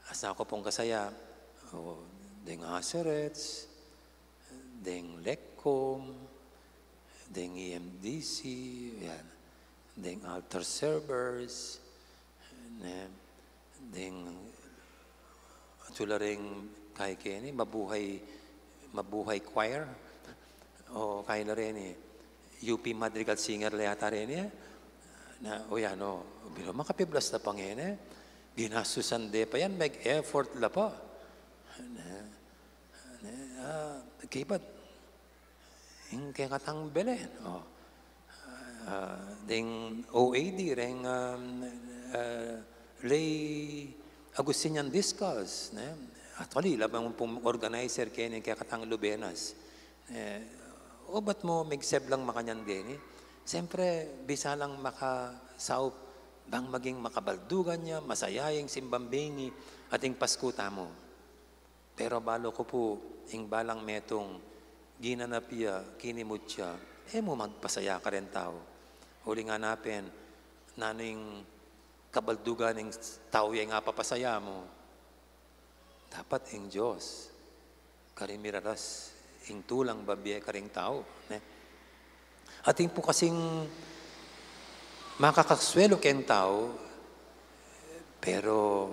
Asa ku pung kasaya, o, deng Azareth, deng Lecom, deng E M D C, yan, deng altar servers, ne, deng, atsu la reng, kay keni, Mabuhay, Mabuhay Choir, o kay la reni, U P Madrigal Singer la yata reni, eh. Na, o yan, o, bilo makapiblas na pa ngeni, eh. Ginastusan de pa yan, mag-effort la pa. Ne, ne, ah, kaybat, ing kekatang Belen, o. Ah, deng O A D, reng, um, ah, lay Augustinian Discals, ne? Actually, labang pung organizer keni kekatang Lubenas. Eh, obat mu, mag-serve lang makanyan deni. Siyempre, bisa lang makasaup, bang maging makabaldugan ya, masaya ing simbang bengi, at ing Pasku tamu. Pero balu ku pu, ing balang metung, ginanap ya, kinimut ya, e mu magpasaya kareng tau. Uling anapen, nanu ing kabaldugan ning tau ya ing apapasaya mu? Dapat ing Dios, karing miraras ing tulang babie karing tau, ne? Atin pu kasing makakasuelu keng tau, pero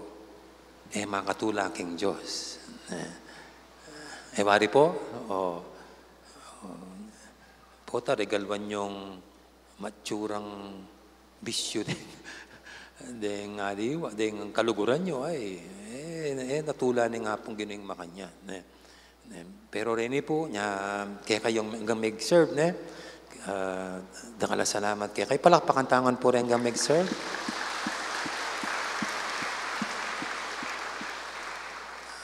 e makatula keng Dios. Eh, e wari pu, o, o, pota regaluan yung matsurang bisyu deng, deng aliwa, deng kaluguran yu, ay, e, e, natula ning Apung Ginu ing makanyan, ne? Ne, pero reni pu, nya, kekayu anggang mag-serve, ne? Ah, dakal a salamat kekayu. Palakpakan tamu ngan pu reng anggang mag-serve.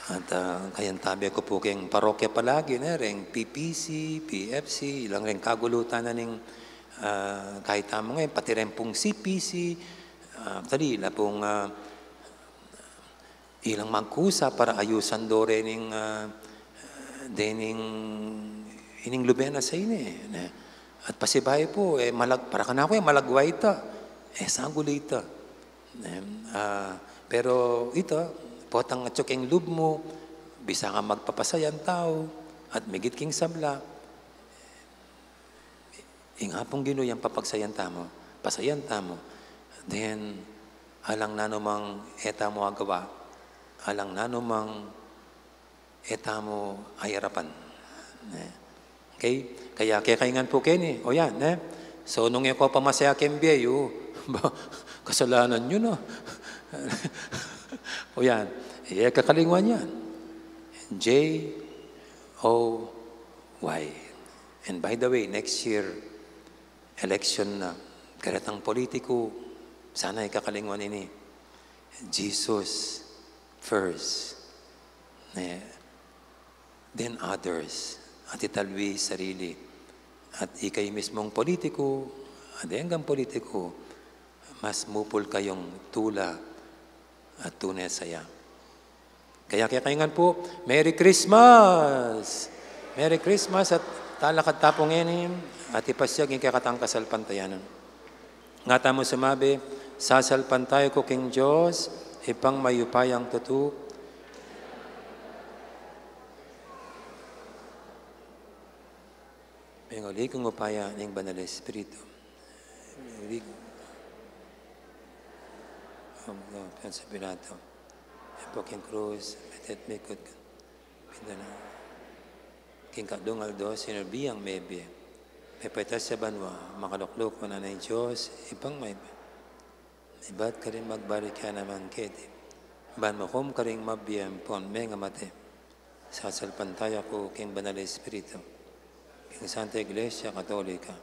At, ah, kayantabe ku pu keng parokya palagi, ne? Reng P P C, P F C, ilang reng kagulutan na ning, ah, kaytamu ngeni, pati reng pung C P C, ah, actually, ila pung, ah, ilang magkusa para ayusan do rening, ah, dening ining Lubenas a ini, ne? At pasibayu pu, e, malag-, para kanaku, e, malagwa ita, e, saguli ita. Ne? Ah, pero ita, potang atsu keng lub mu, bisa kang magpapasayan tau, at migit king sabla, ing Apung Ginu yang papagsayan tamu, pasayan tamu, then, alang nanumang e tamu agawa, alang nanumang e tamu ayarapan. Ne? Okay? Kaya kekayu ngan pu keni, o yan, ne? So, nung e ko pamasaya keng bie yu, ba, kasalanan yu na. O yan, e kakalingwan yan. J O Y. And by the way, next year, election na, karetang politiku, sana e kakalingwan ini. Jesus first. Ne, then others. At italwi sarili. At ikayu mismung politiku, at deng anggang politiku, mas mupul kayung tula at tune saya. Kaya kekayu ngan pu, Merry Christmas! Merry Christmas at talakad ta pu ngeni at ipasyag ing kekatang kasalpantayanan. Nga tamu sumabi, sasalpantaya ku king Dios, Ibpang mayupayang tutu. Menguli king upaya ning Banal a Espiritu. Menguli. Ang, ah, Poncio Pilato. Ipu king krus, metet mikut. Pinda na. King kadung aldo, sinubli yang mebie. Pepaitas ya banua, makalukluk wanan ning Dios, Ibpang mayupaya. Ibat karin magbalik ya naman keti. Ban makum karing mabie ampon mengamate. Sasalpantaya ku king Banal a Espiritu, king Santa Iglesia Katolika.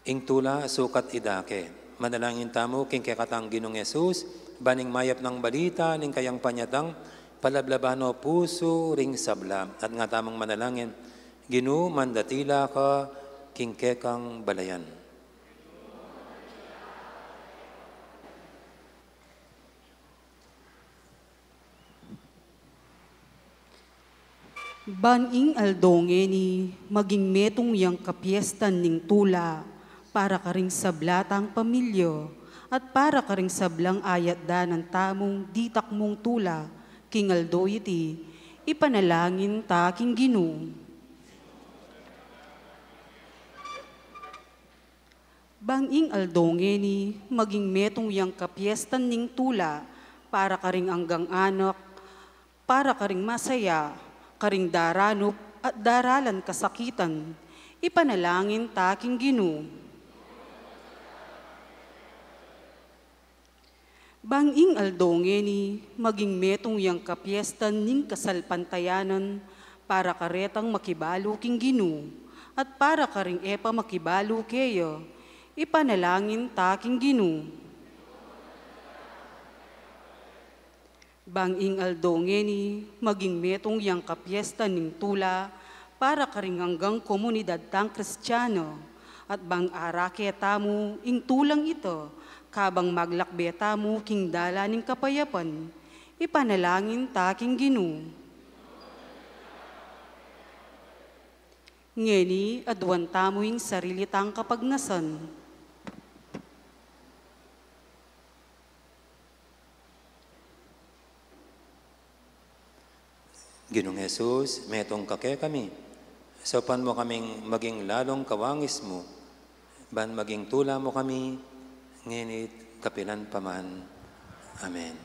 Ing tula sukat idake. Manalangin tamu king kekatang Ginung Jesus, ban ing mayap nang balita ning kayang panyatang, palablaban no pusu ring sabla, at nga tamung manalangin, Ginu, mandatila ka king kekang balayan. Ban ing aldo ngeni maging metung yang kapiestan ning tula para karing sabla tang pamilya at para karing sablang ayat danan tamung ditak mung tula king aldo iti, ipanalangin ta king Ginu. Bang ing aldo ngeni maging metung yang kapiestan ning tula para karing anggang anak, para karing masaya, karing daranup at daralan kasakitan, ipanalangin ta king Ginu. Bang ing aldo ngeni maging metung yang kapiestan ning kasalpantayanan para karetang makibalu king Ginu at para karing e pa makibalu keya, ipanalangin ta king Ginu. Bang ing aldo ngeni maging metung yang kapiestan ning tula para karing anggang komunidad tang Kristiano, at bang arake tamu ing tulang ita, kabang maglakbe tamu king dalan ning kapayapan, ipanalangin ta king Ginu. Ngeni aduan tamu ing sarili tang kapagnasan. Ginung Jesus, metung ka kekami, saupan mu kaming maging lalung kawangis mu, ban maging tula mu kami, ngeni't kapilan pa man. Amen.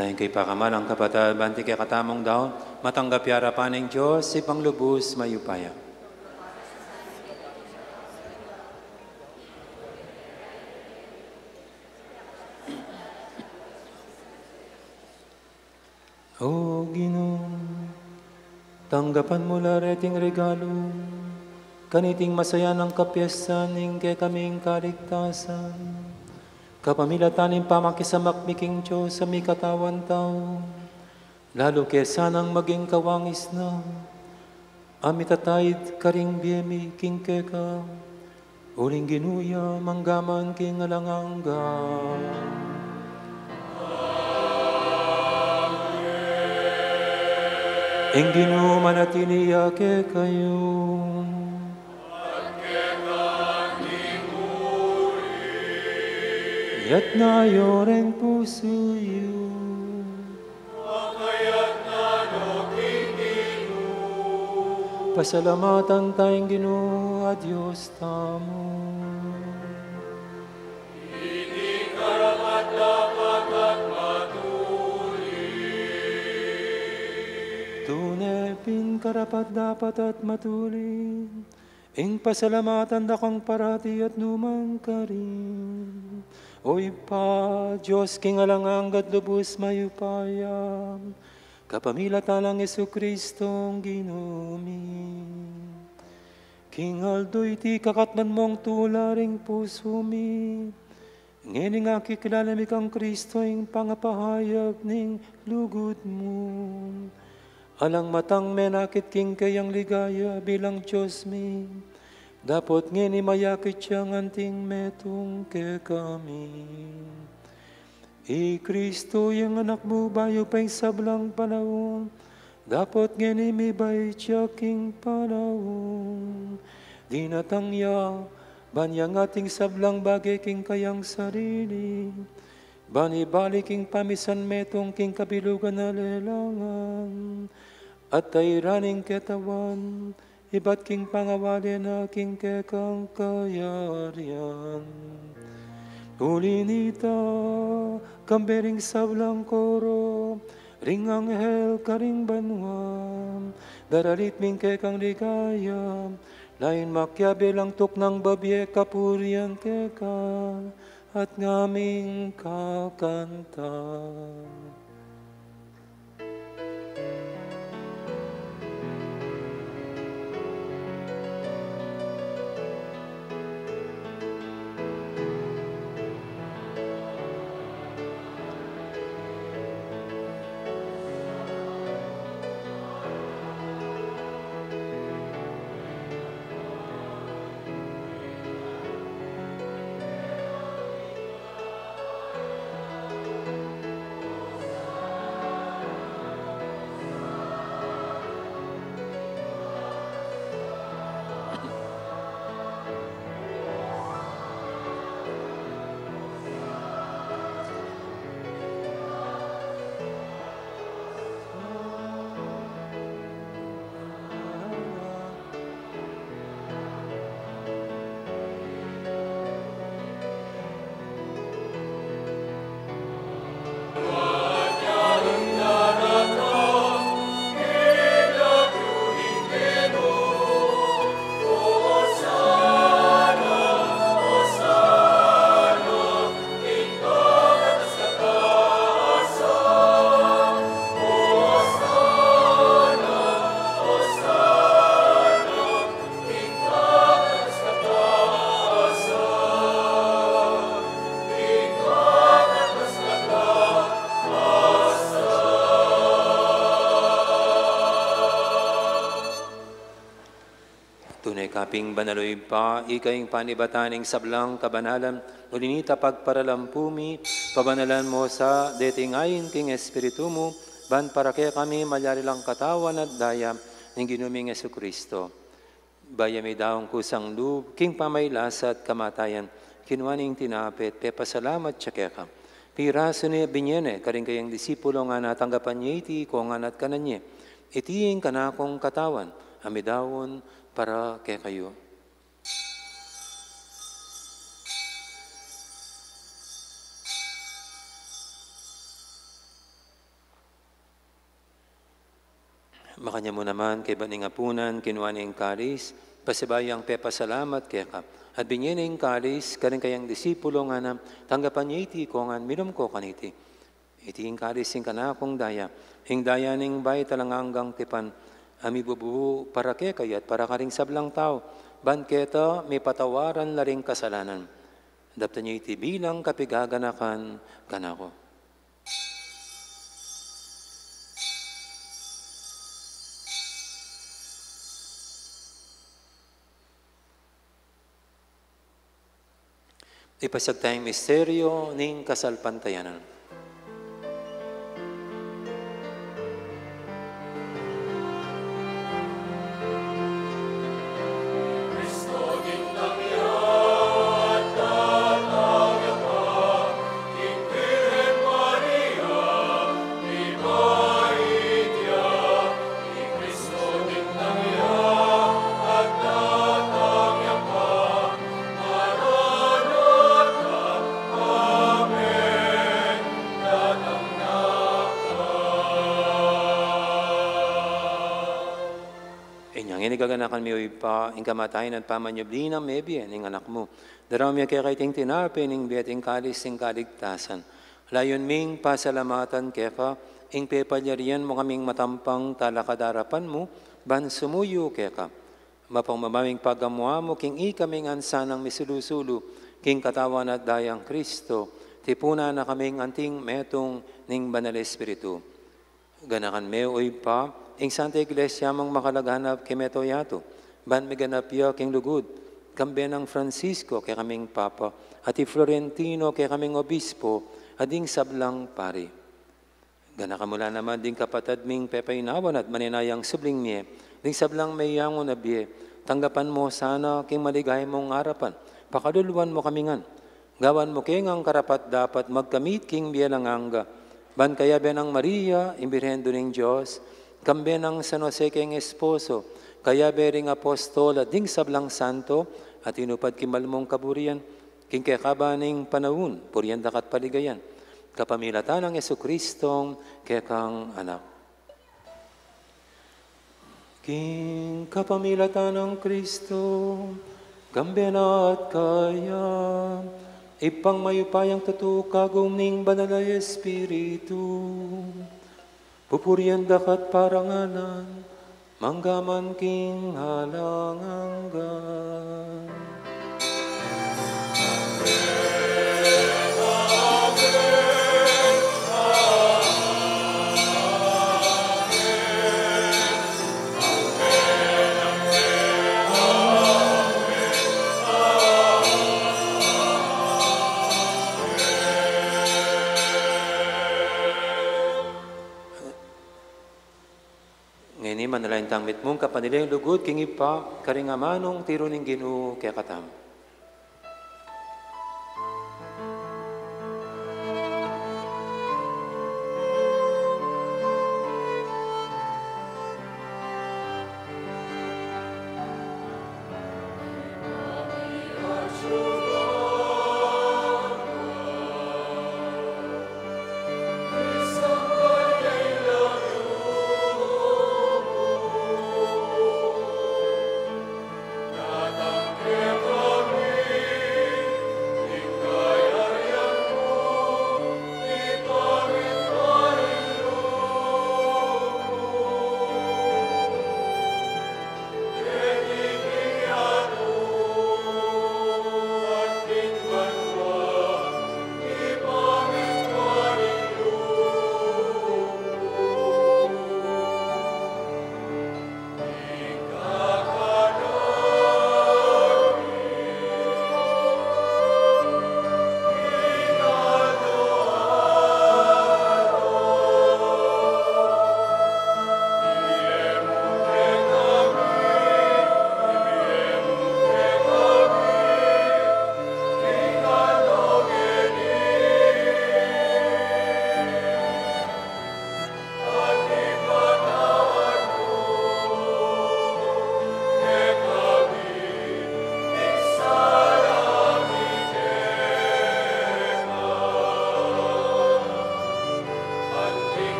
Dayang kayang pakamalan, kapatad, ban ing kekatamung daun matanggap ya arapan ning Dios, Ibpang lubus mayupaya. O Ginu, tanggapan mu la reting regalu kaniting masayanang kapiestan ning kekaming kaligtasan, kapamilatan ning pamakisamak mi king Dios a mikatawan tau, lalu ke sanang maging kawangis na a mitataid karing bie mi king keka, uling Ginu ya mangga man king alang angga. Ing Ginu manatili ya kekayu. Iyatas yu ring pusu yu. Pasalamatan taya ing Ginu a Dios tamu. Ini karapat-dapat at matulin. Tune pin karapat-dapat at matulin ing pasalamatan da kang parati at nukarin man. O Ibpa, Dios king alang angga at lubus mayupaya, kapamilatan nang Jesucristong Ginu mi. King aldo iti ikakatman mung tula ring pusu mi, ngeni akikilala mi kang Kristo ing pangapahayag ning lugud mu. Alang matang menakit king keyang ligaya bilang Dios mi, dapot ngeni mayakit yang anting metung kekami. I Kristo yang Anak mu, bayu pa ing sablang panaun, dapot ngeni mibait ya king panaun. Dinatang ya, ban iyangat ing sablang bage king kayang sarili, ban ibalik ing pamisan metung king kabilugan a lelangan, at tairan ing ketawan, ibat king pangawali na king kekang kayarian. Uli nita, kambe ring sablang koro ring anghel karing banua, daralit mi ing kekang ligaya, lain makiabe lang tuknang babie kapurian keka, at ngaming kakanta. Tune ka pin banal, o Ibpa, ika ing panibatan ning sablang kabanalan, uli nita pagparalampu mi, pabanalan mu sa deting ain king Espiritu mu, ban para kekami malyari lang katawan at daya ning Ginu ming Jesucristo. Bayu mi daun kusang lub king pamagkasakit at kamatayan, kinua ne ing tinape, pepasalamat ya keka, pirasu ne, binie ne karing kayang disipulo, ngana, tanggapan ye iti, ikong ngan at kanan ye. Iti ing kanakung katawan, a midaun para kekayu. Makanyan mu naman kaybat ning apunan, kinua ne ing kalis, pasibayu yang pepasalamat keka, at binie ne ing kalis karing kayang disipulo, ngana: Tanggapan ye iti ikongan, minum ko kaniti. Iti ing kalis ning kanakung daya, ing daya ning bayu at alang anggang tipan, a mibubu para kekayu at para karing sablang tau, ban keta mipatawaran la ring kasalanan. Daptan ye iti bilang kapigaganakan kanaku. Ipasiag taya ing misteryo ning kasalpantayanan. Inya ngeni gaganakan mi, o Ibpa, ing kamatayan at pamanyubli nang mebie ning Anak mu. Daraun mi keka iting tinape ning bie at ing kalis ning kaligtasan. Layun ming pasalamatan keka ing pepalyarian mu kaming matampang talakad king arapan mu, ban sumuyu keka. Mapagmamaming pagamu-amu king ikaming ansanang misulu-sulu king katawan at dayang Kristo, tipunan na kaming anting metung ning Banal Espiritu. Ganakan me, o Ibpa, ing Santa Iglesia mung makalaganap king mabilug a yatu, ban miganap ya king lugud, kambe nang Francisco, kekaming Papa, at i Florentino, kekaming Obispo, at ding sablang pari. Ganakan mu la naman ding kapatad ming pepaynawan at maninayang subling mie, ding sablang meyangu na bie, tanggapan mu sana king maligaya mung arapan, pakaluluan mu kami ngan. Gawan mu ke ngang karapat-dapat magkamit king bie alang angga, ban kayabe nang Maria, ing Birhen Indu ning Dios, kambe nang San Jose keng esposo, kayabe ring apostol at ding sablang santo, a tinupad king mal mung kaburian, king kekaban ning panaun, purian da ka at paligayan, kapamilatan nang Jesucristong kekang Anak. King kapamilatan nang Kristo, kambe na at kaya, Ibpang mayupayang tutu, kagum ning Banal a Espiritu, pupurian da ka at parangalan, mangga man king alang angga. Ngeni, manalangin tang mitmung kapanilyan lugud king Ibpa, karing amanung tiru ning Ginu kekatamu.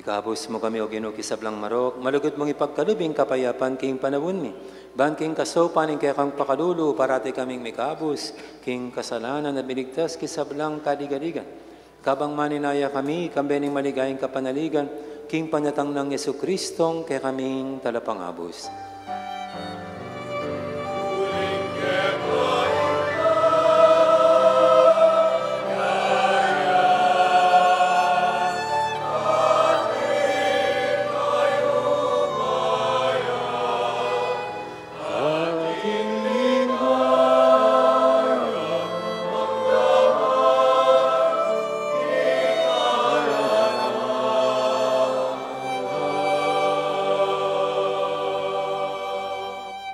Ikabus mu kami, O Ginu, king sablang marok, malugud mung ipagkalub ing kapayapan king panaun mi. Ban king kasaupan ning kekang pakalulu, parati kaming mikabus king kasalanan at miligtas king sablang kaligaligan. Kabang maninaya kami, kambe ning maligayang kapanaligan, king panyatang nang Jesucristong kekaming Talapangabus.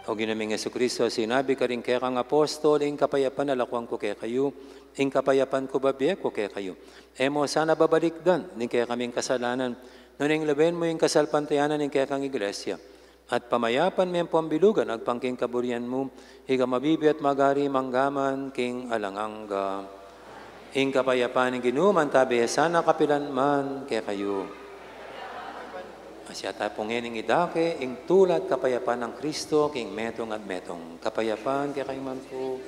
O Ginu ming Jesucristo, sinabi karing kekang apostol, ing kapayapan lakuan ku kekayu, ing kapayapan ku bibie ku kekayu. E mu sana babalikdan ding kekaming kasalanan, nune lawen mu ing kasalpantayanan ning kekang Iglesia. At pamayapan me ampong bilugan agpang king kaburian mu, ika a mabibie at magari mangga man king alang angga. Ing kapayapan ning Ginu mantabi ya sana kapilan man kekayu. At ita pung ngening idake ing tula at kapayapan nang Kristo king metung at metung. Kapayapan kekayu man pu.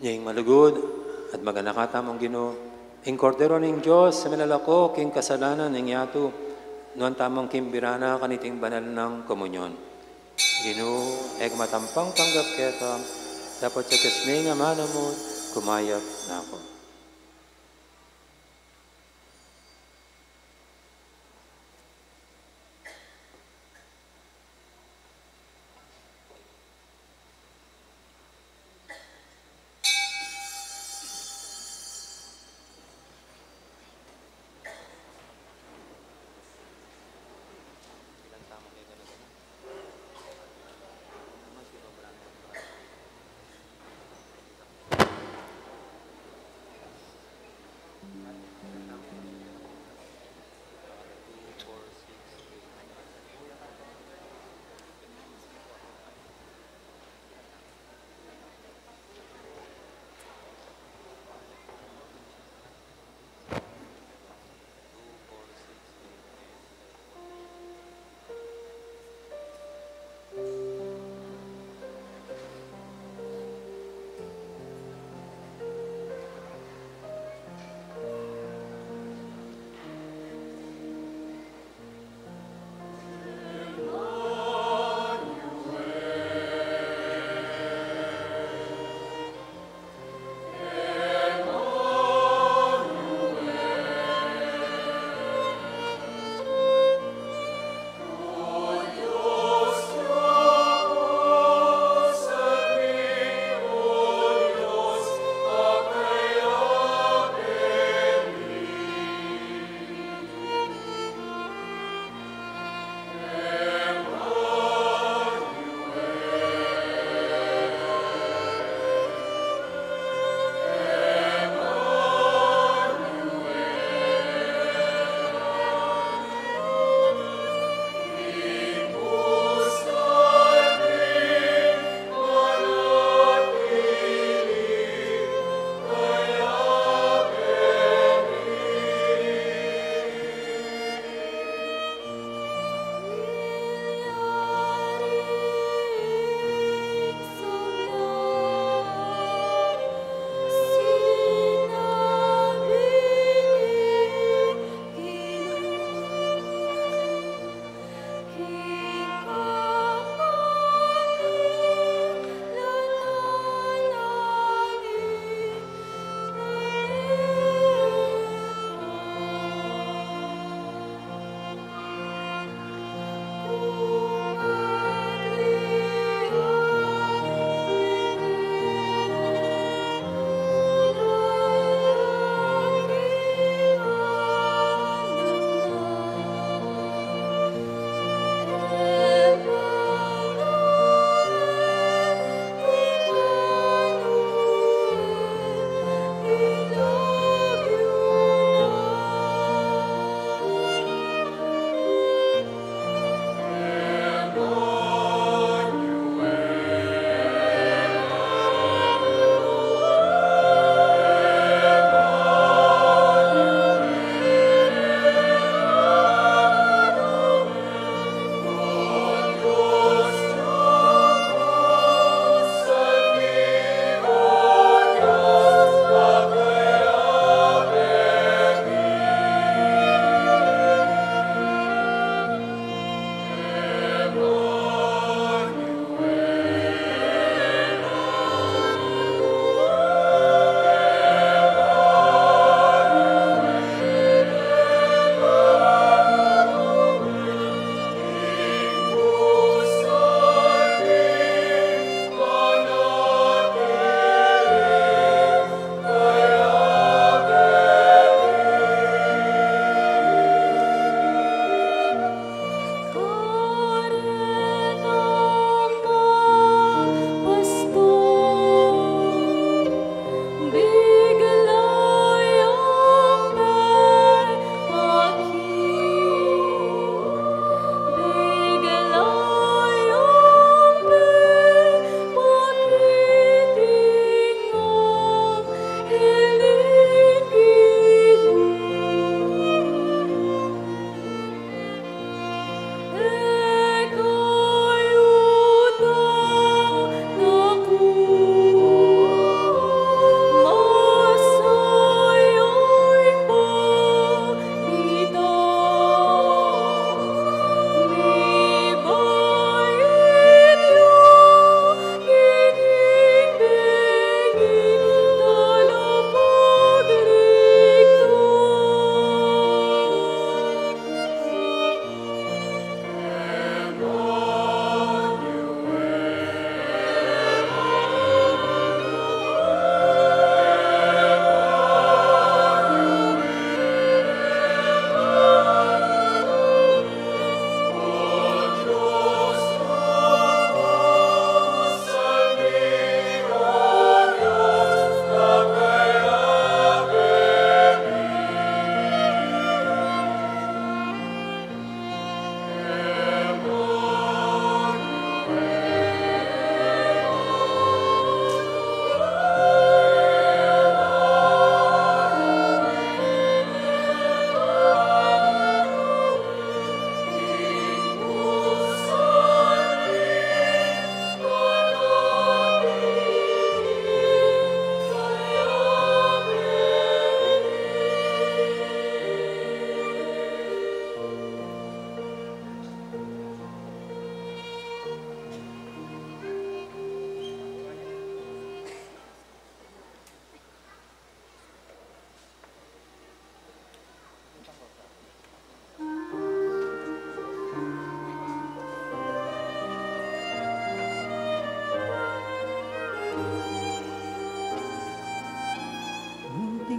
Ing malugud at maganaka tamung Ginu, ing Kordero ning Dios a milalako king kasalanan ning yatu, nuan tamung king bira na kaniting banal nang komunyon. Ginu, e ku matampang tanggap keka, dapot sa tes me ing amanu mu, kumayap na ku.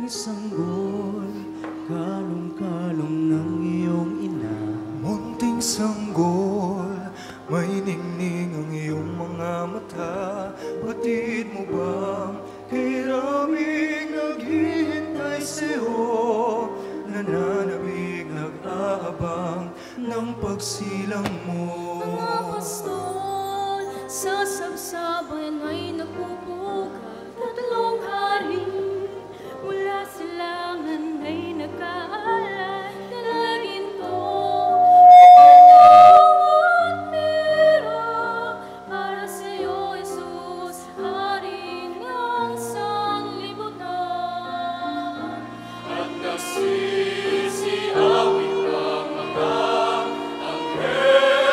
Sanggol, kalong-kalong ng iyong ina. Munting sanggol, may ningning ang iyong mga mata. Batid mo bang kay raming naghihintay sa'yo, nananabik, nag-aabang ng pagsilang mo? Mga pastol sa sabsaban ay nagpupukaw, tatlong hari mula sa langan ay nagkaalay, dala ginto, oro at mira, para sa'yo, Jesus, Hari ng sanlibutan. At nagsisiawit ang mga anghel.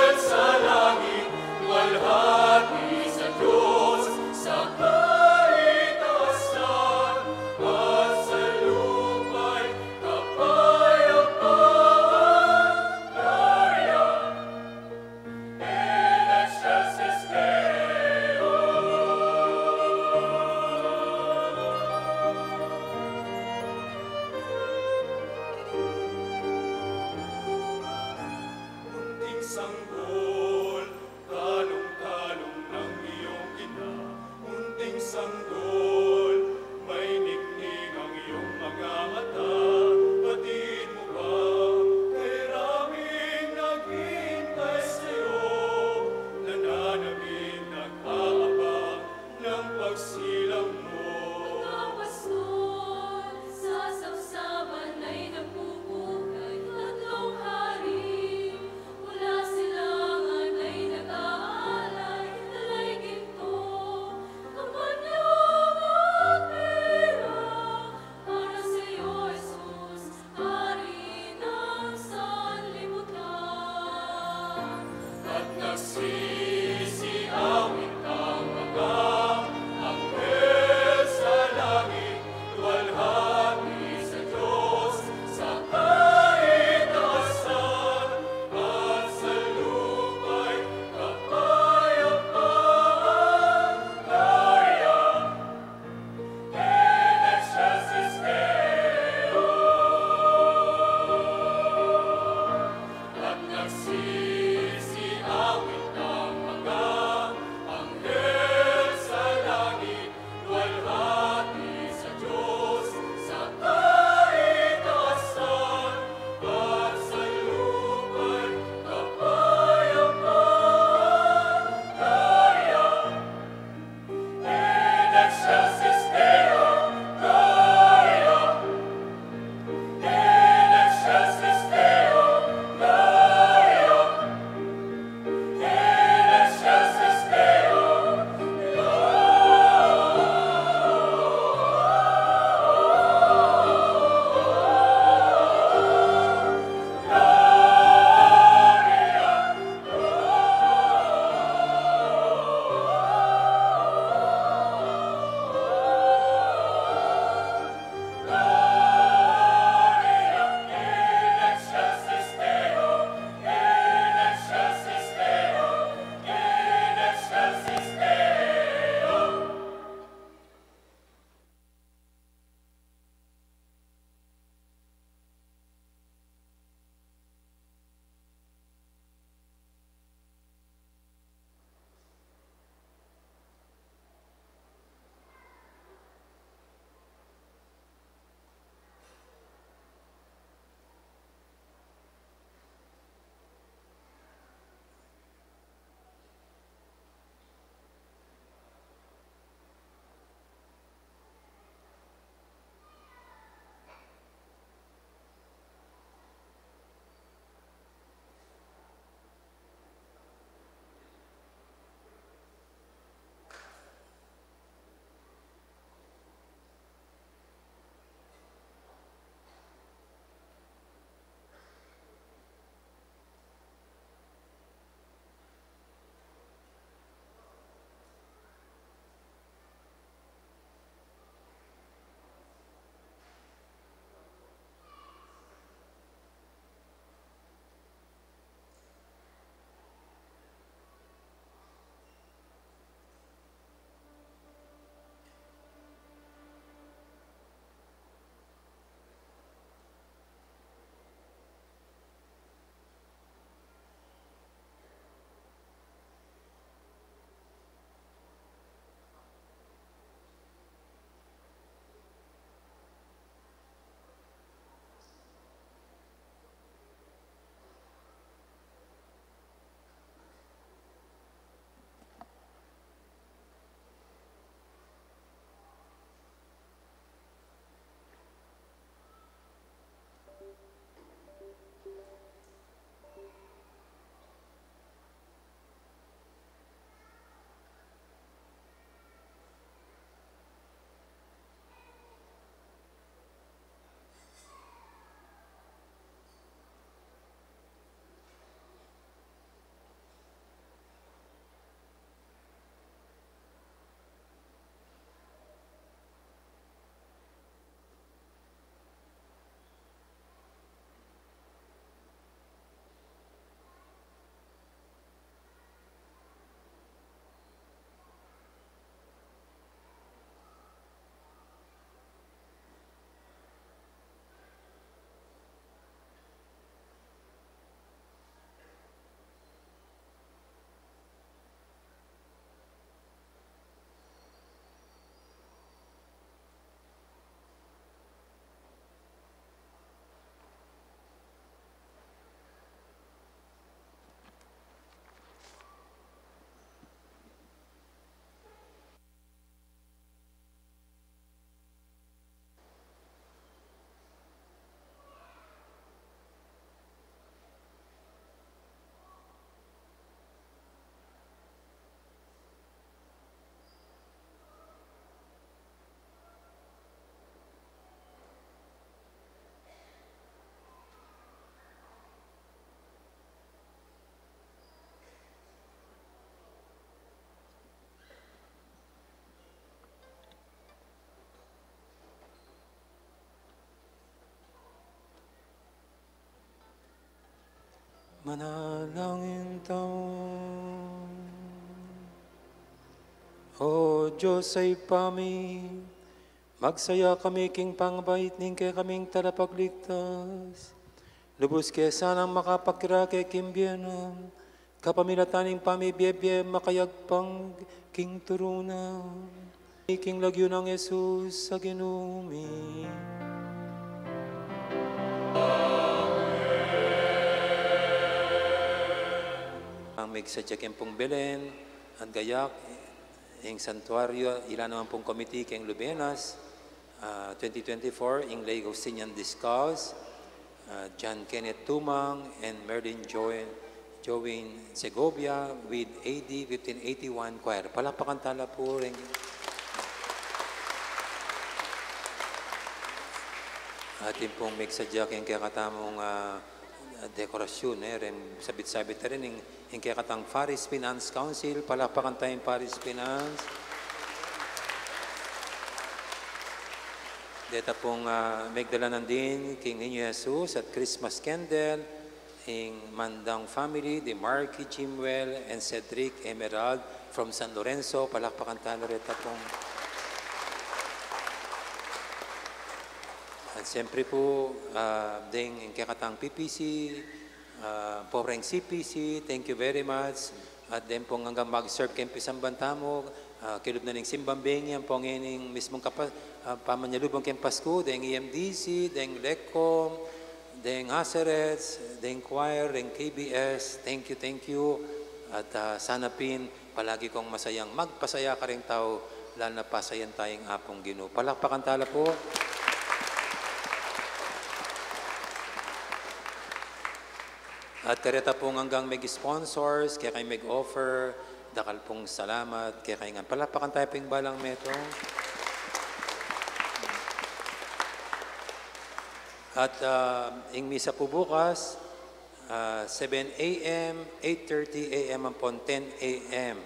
Manalangin tamu. O Dios a Ibpa mi, magsaya kami king pangbait ning kekaming Talapagligtas. Lubus ke sanang makapakirake king bie na, kapamilatan ning pamibie-bie makayagpang king turu na. King lagyu nang Jesus a Ginu mi. Ang migsadya king pung Belen, at gayak, ing santuaryo, ila naman pung komiti king Lubenas, ah, twenty twenty-four, ing Lay Augustinian Discalced, ah, John Kenneth Tumang, and Merlin Joy, Join Segovia with A D fifteen eighty-one Choir. Palakpakan tala pu ring. Atin pung migsadya king kekatamung, ah, dekorasyon, eh, ring sabit-sabit na rin, ing, ing kekatang Parish Finance Council, palakpakan taya ing Parish Finance. Deta pung, ah, migdala nandin king Niño Jesus at Christmas candle, ing Mandang family, the Marky, Jimwell, and Cedric Emerald from San Lorenzo, palakpakan tala reta pung. At siyempre po, ah, ding kekatang P P C, ah, Poreng C P C, thank you very much. At den pong anggang mag-serve keng pisamban tamu, ah, kilub na ning simbang bengi, ampong ining mismong kapa-, ah, pamanyalubong keng Pasku, deng E M D C, deng Lecom, deng Hacerets, deng choir, deng K B S, thank you, thank you. At, ah, sana pin, palagi kong masayang magpasaya karing tau, lalo na pasayan taya ing Apung Ginu. Palakpakan tala po. At kareta pong anggang mig-sponsors, kekayung mig-offer, dakal pong salamat, kekayung ngan. Palakpakan taya pong balang metung. At, ah, ing misa po bukas, ah, seven A M, eight thirty A M, ampon ten A M.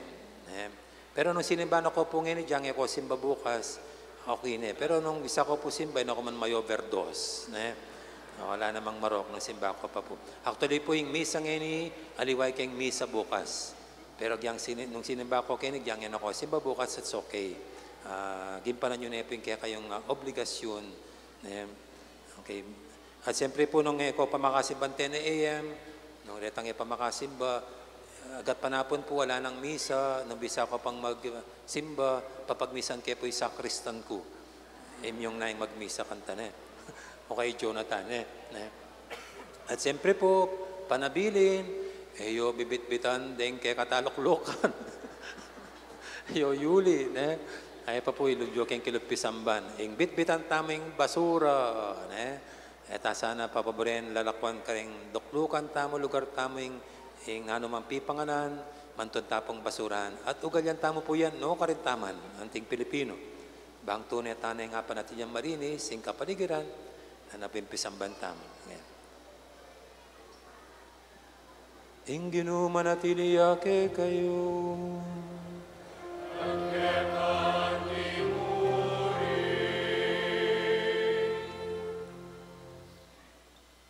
Eh, pero nung sinimba na ko po ngeni, diang e ko simba bukas, okay ne. Pero nung bisa ko po simba, e na ko man ma-overdose, ne? Wala namang marok nung simba ko pa po. Actually po, ing misa ngeni, aliwa ya keng misa bukas. Pero diang sini-, nung sinimba ko keni, diang e na ko simba bukas, it's okay. Ah, gimpanan yu ne po ing kekayung, ah, obligasyon, ne? Okay. At siyempre po, nung e ko pa makasimba ten A M, nung retang e pa makasimba, agat panapun po, wala nang misa, nung bisa ko pang magsimba, papagmisan ke po ing sakristan ku. Imyung na ing magmisa kanita, ne? O kay Jonathan, ne? Ne? At siyempre po, panabilin, e yu bibitbitan deng kekataluklukan. Yu yuli, ne? Ay pa po, ilugyo keng kilub pisamban. Ing bitbitan tamu ing basura, ne? E ta sana papaburen lalakwan karing duklukan tamu, lugar tamu, ing, ing nanu mang pipanganan, mantun ta pung basurahan. At ugalian tamu po yan, no? Karin taman, anting Pilipino. Bang tune tana ing apanatilian marinis ing kapaligiran, na napin pisamban tamu. Ayan. Ing Ginu manatili ya kekayu.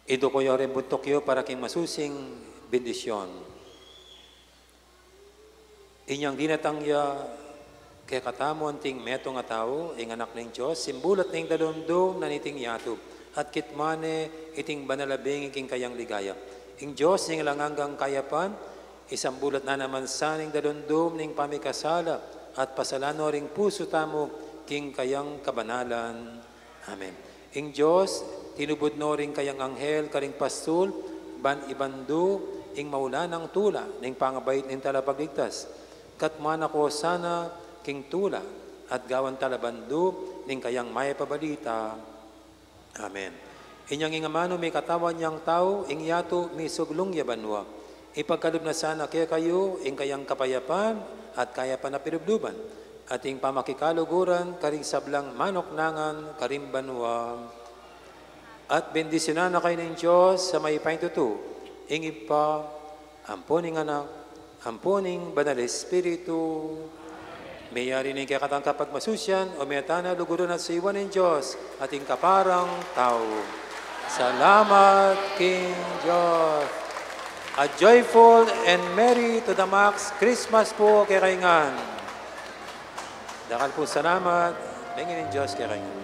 Iduku yu ring buntuk yu para king masusing bendisyon. Inyang dinatang ya kekatamu anting metung a tau, ing Anak ning Dios, simbulat ning dalundum na niting yatu, at kitmane iting banal a bengi king kayang ligaya. Ing Dios ning alang anggang kayapan, isambulat na naman sa ning dalundum ning pamikasala, at pasalan no ring pusu tamu king kayang kabanalan. Amen. Ing Dios, tinubud no ring kayang anghel karing pastul, ban ibandu ing maulan a tula ning pangabait ning Talapagligtas. Katmana ko sana king tula at gawan tala bandu ning kayang mayap a balita. Amen. Inyang ing amanu mikatawan yang tau, ing yatu misuglung ya banua. Ipagkalub na sana kekayu ing kayang kapayapan at kayapan a pilubluban, at ing pamakikaluguran karing sablang manuknangan karing banua. At bendisyunan na kayu ning Dios a mayupayang tutu, ing Ibpa, ampon ing Anak, ampon ing Banal Espiritu. Meyari ning kekatang kapagmasusian, o meta na lugurun at suyuan ning Dios at ing kaparang tau. Salamat king Dios. A joyful and merry to the max Christmas pu kekayu ngan. Dakal pung salamat. Bengi ning Dios kekayu ngan.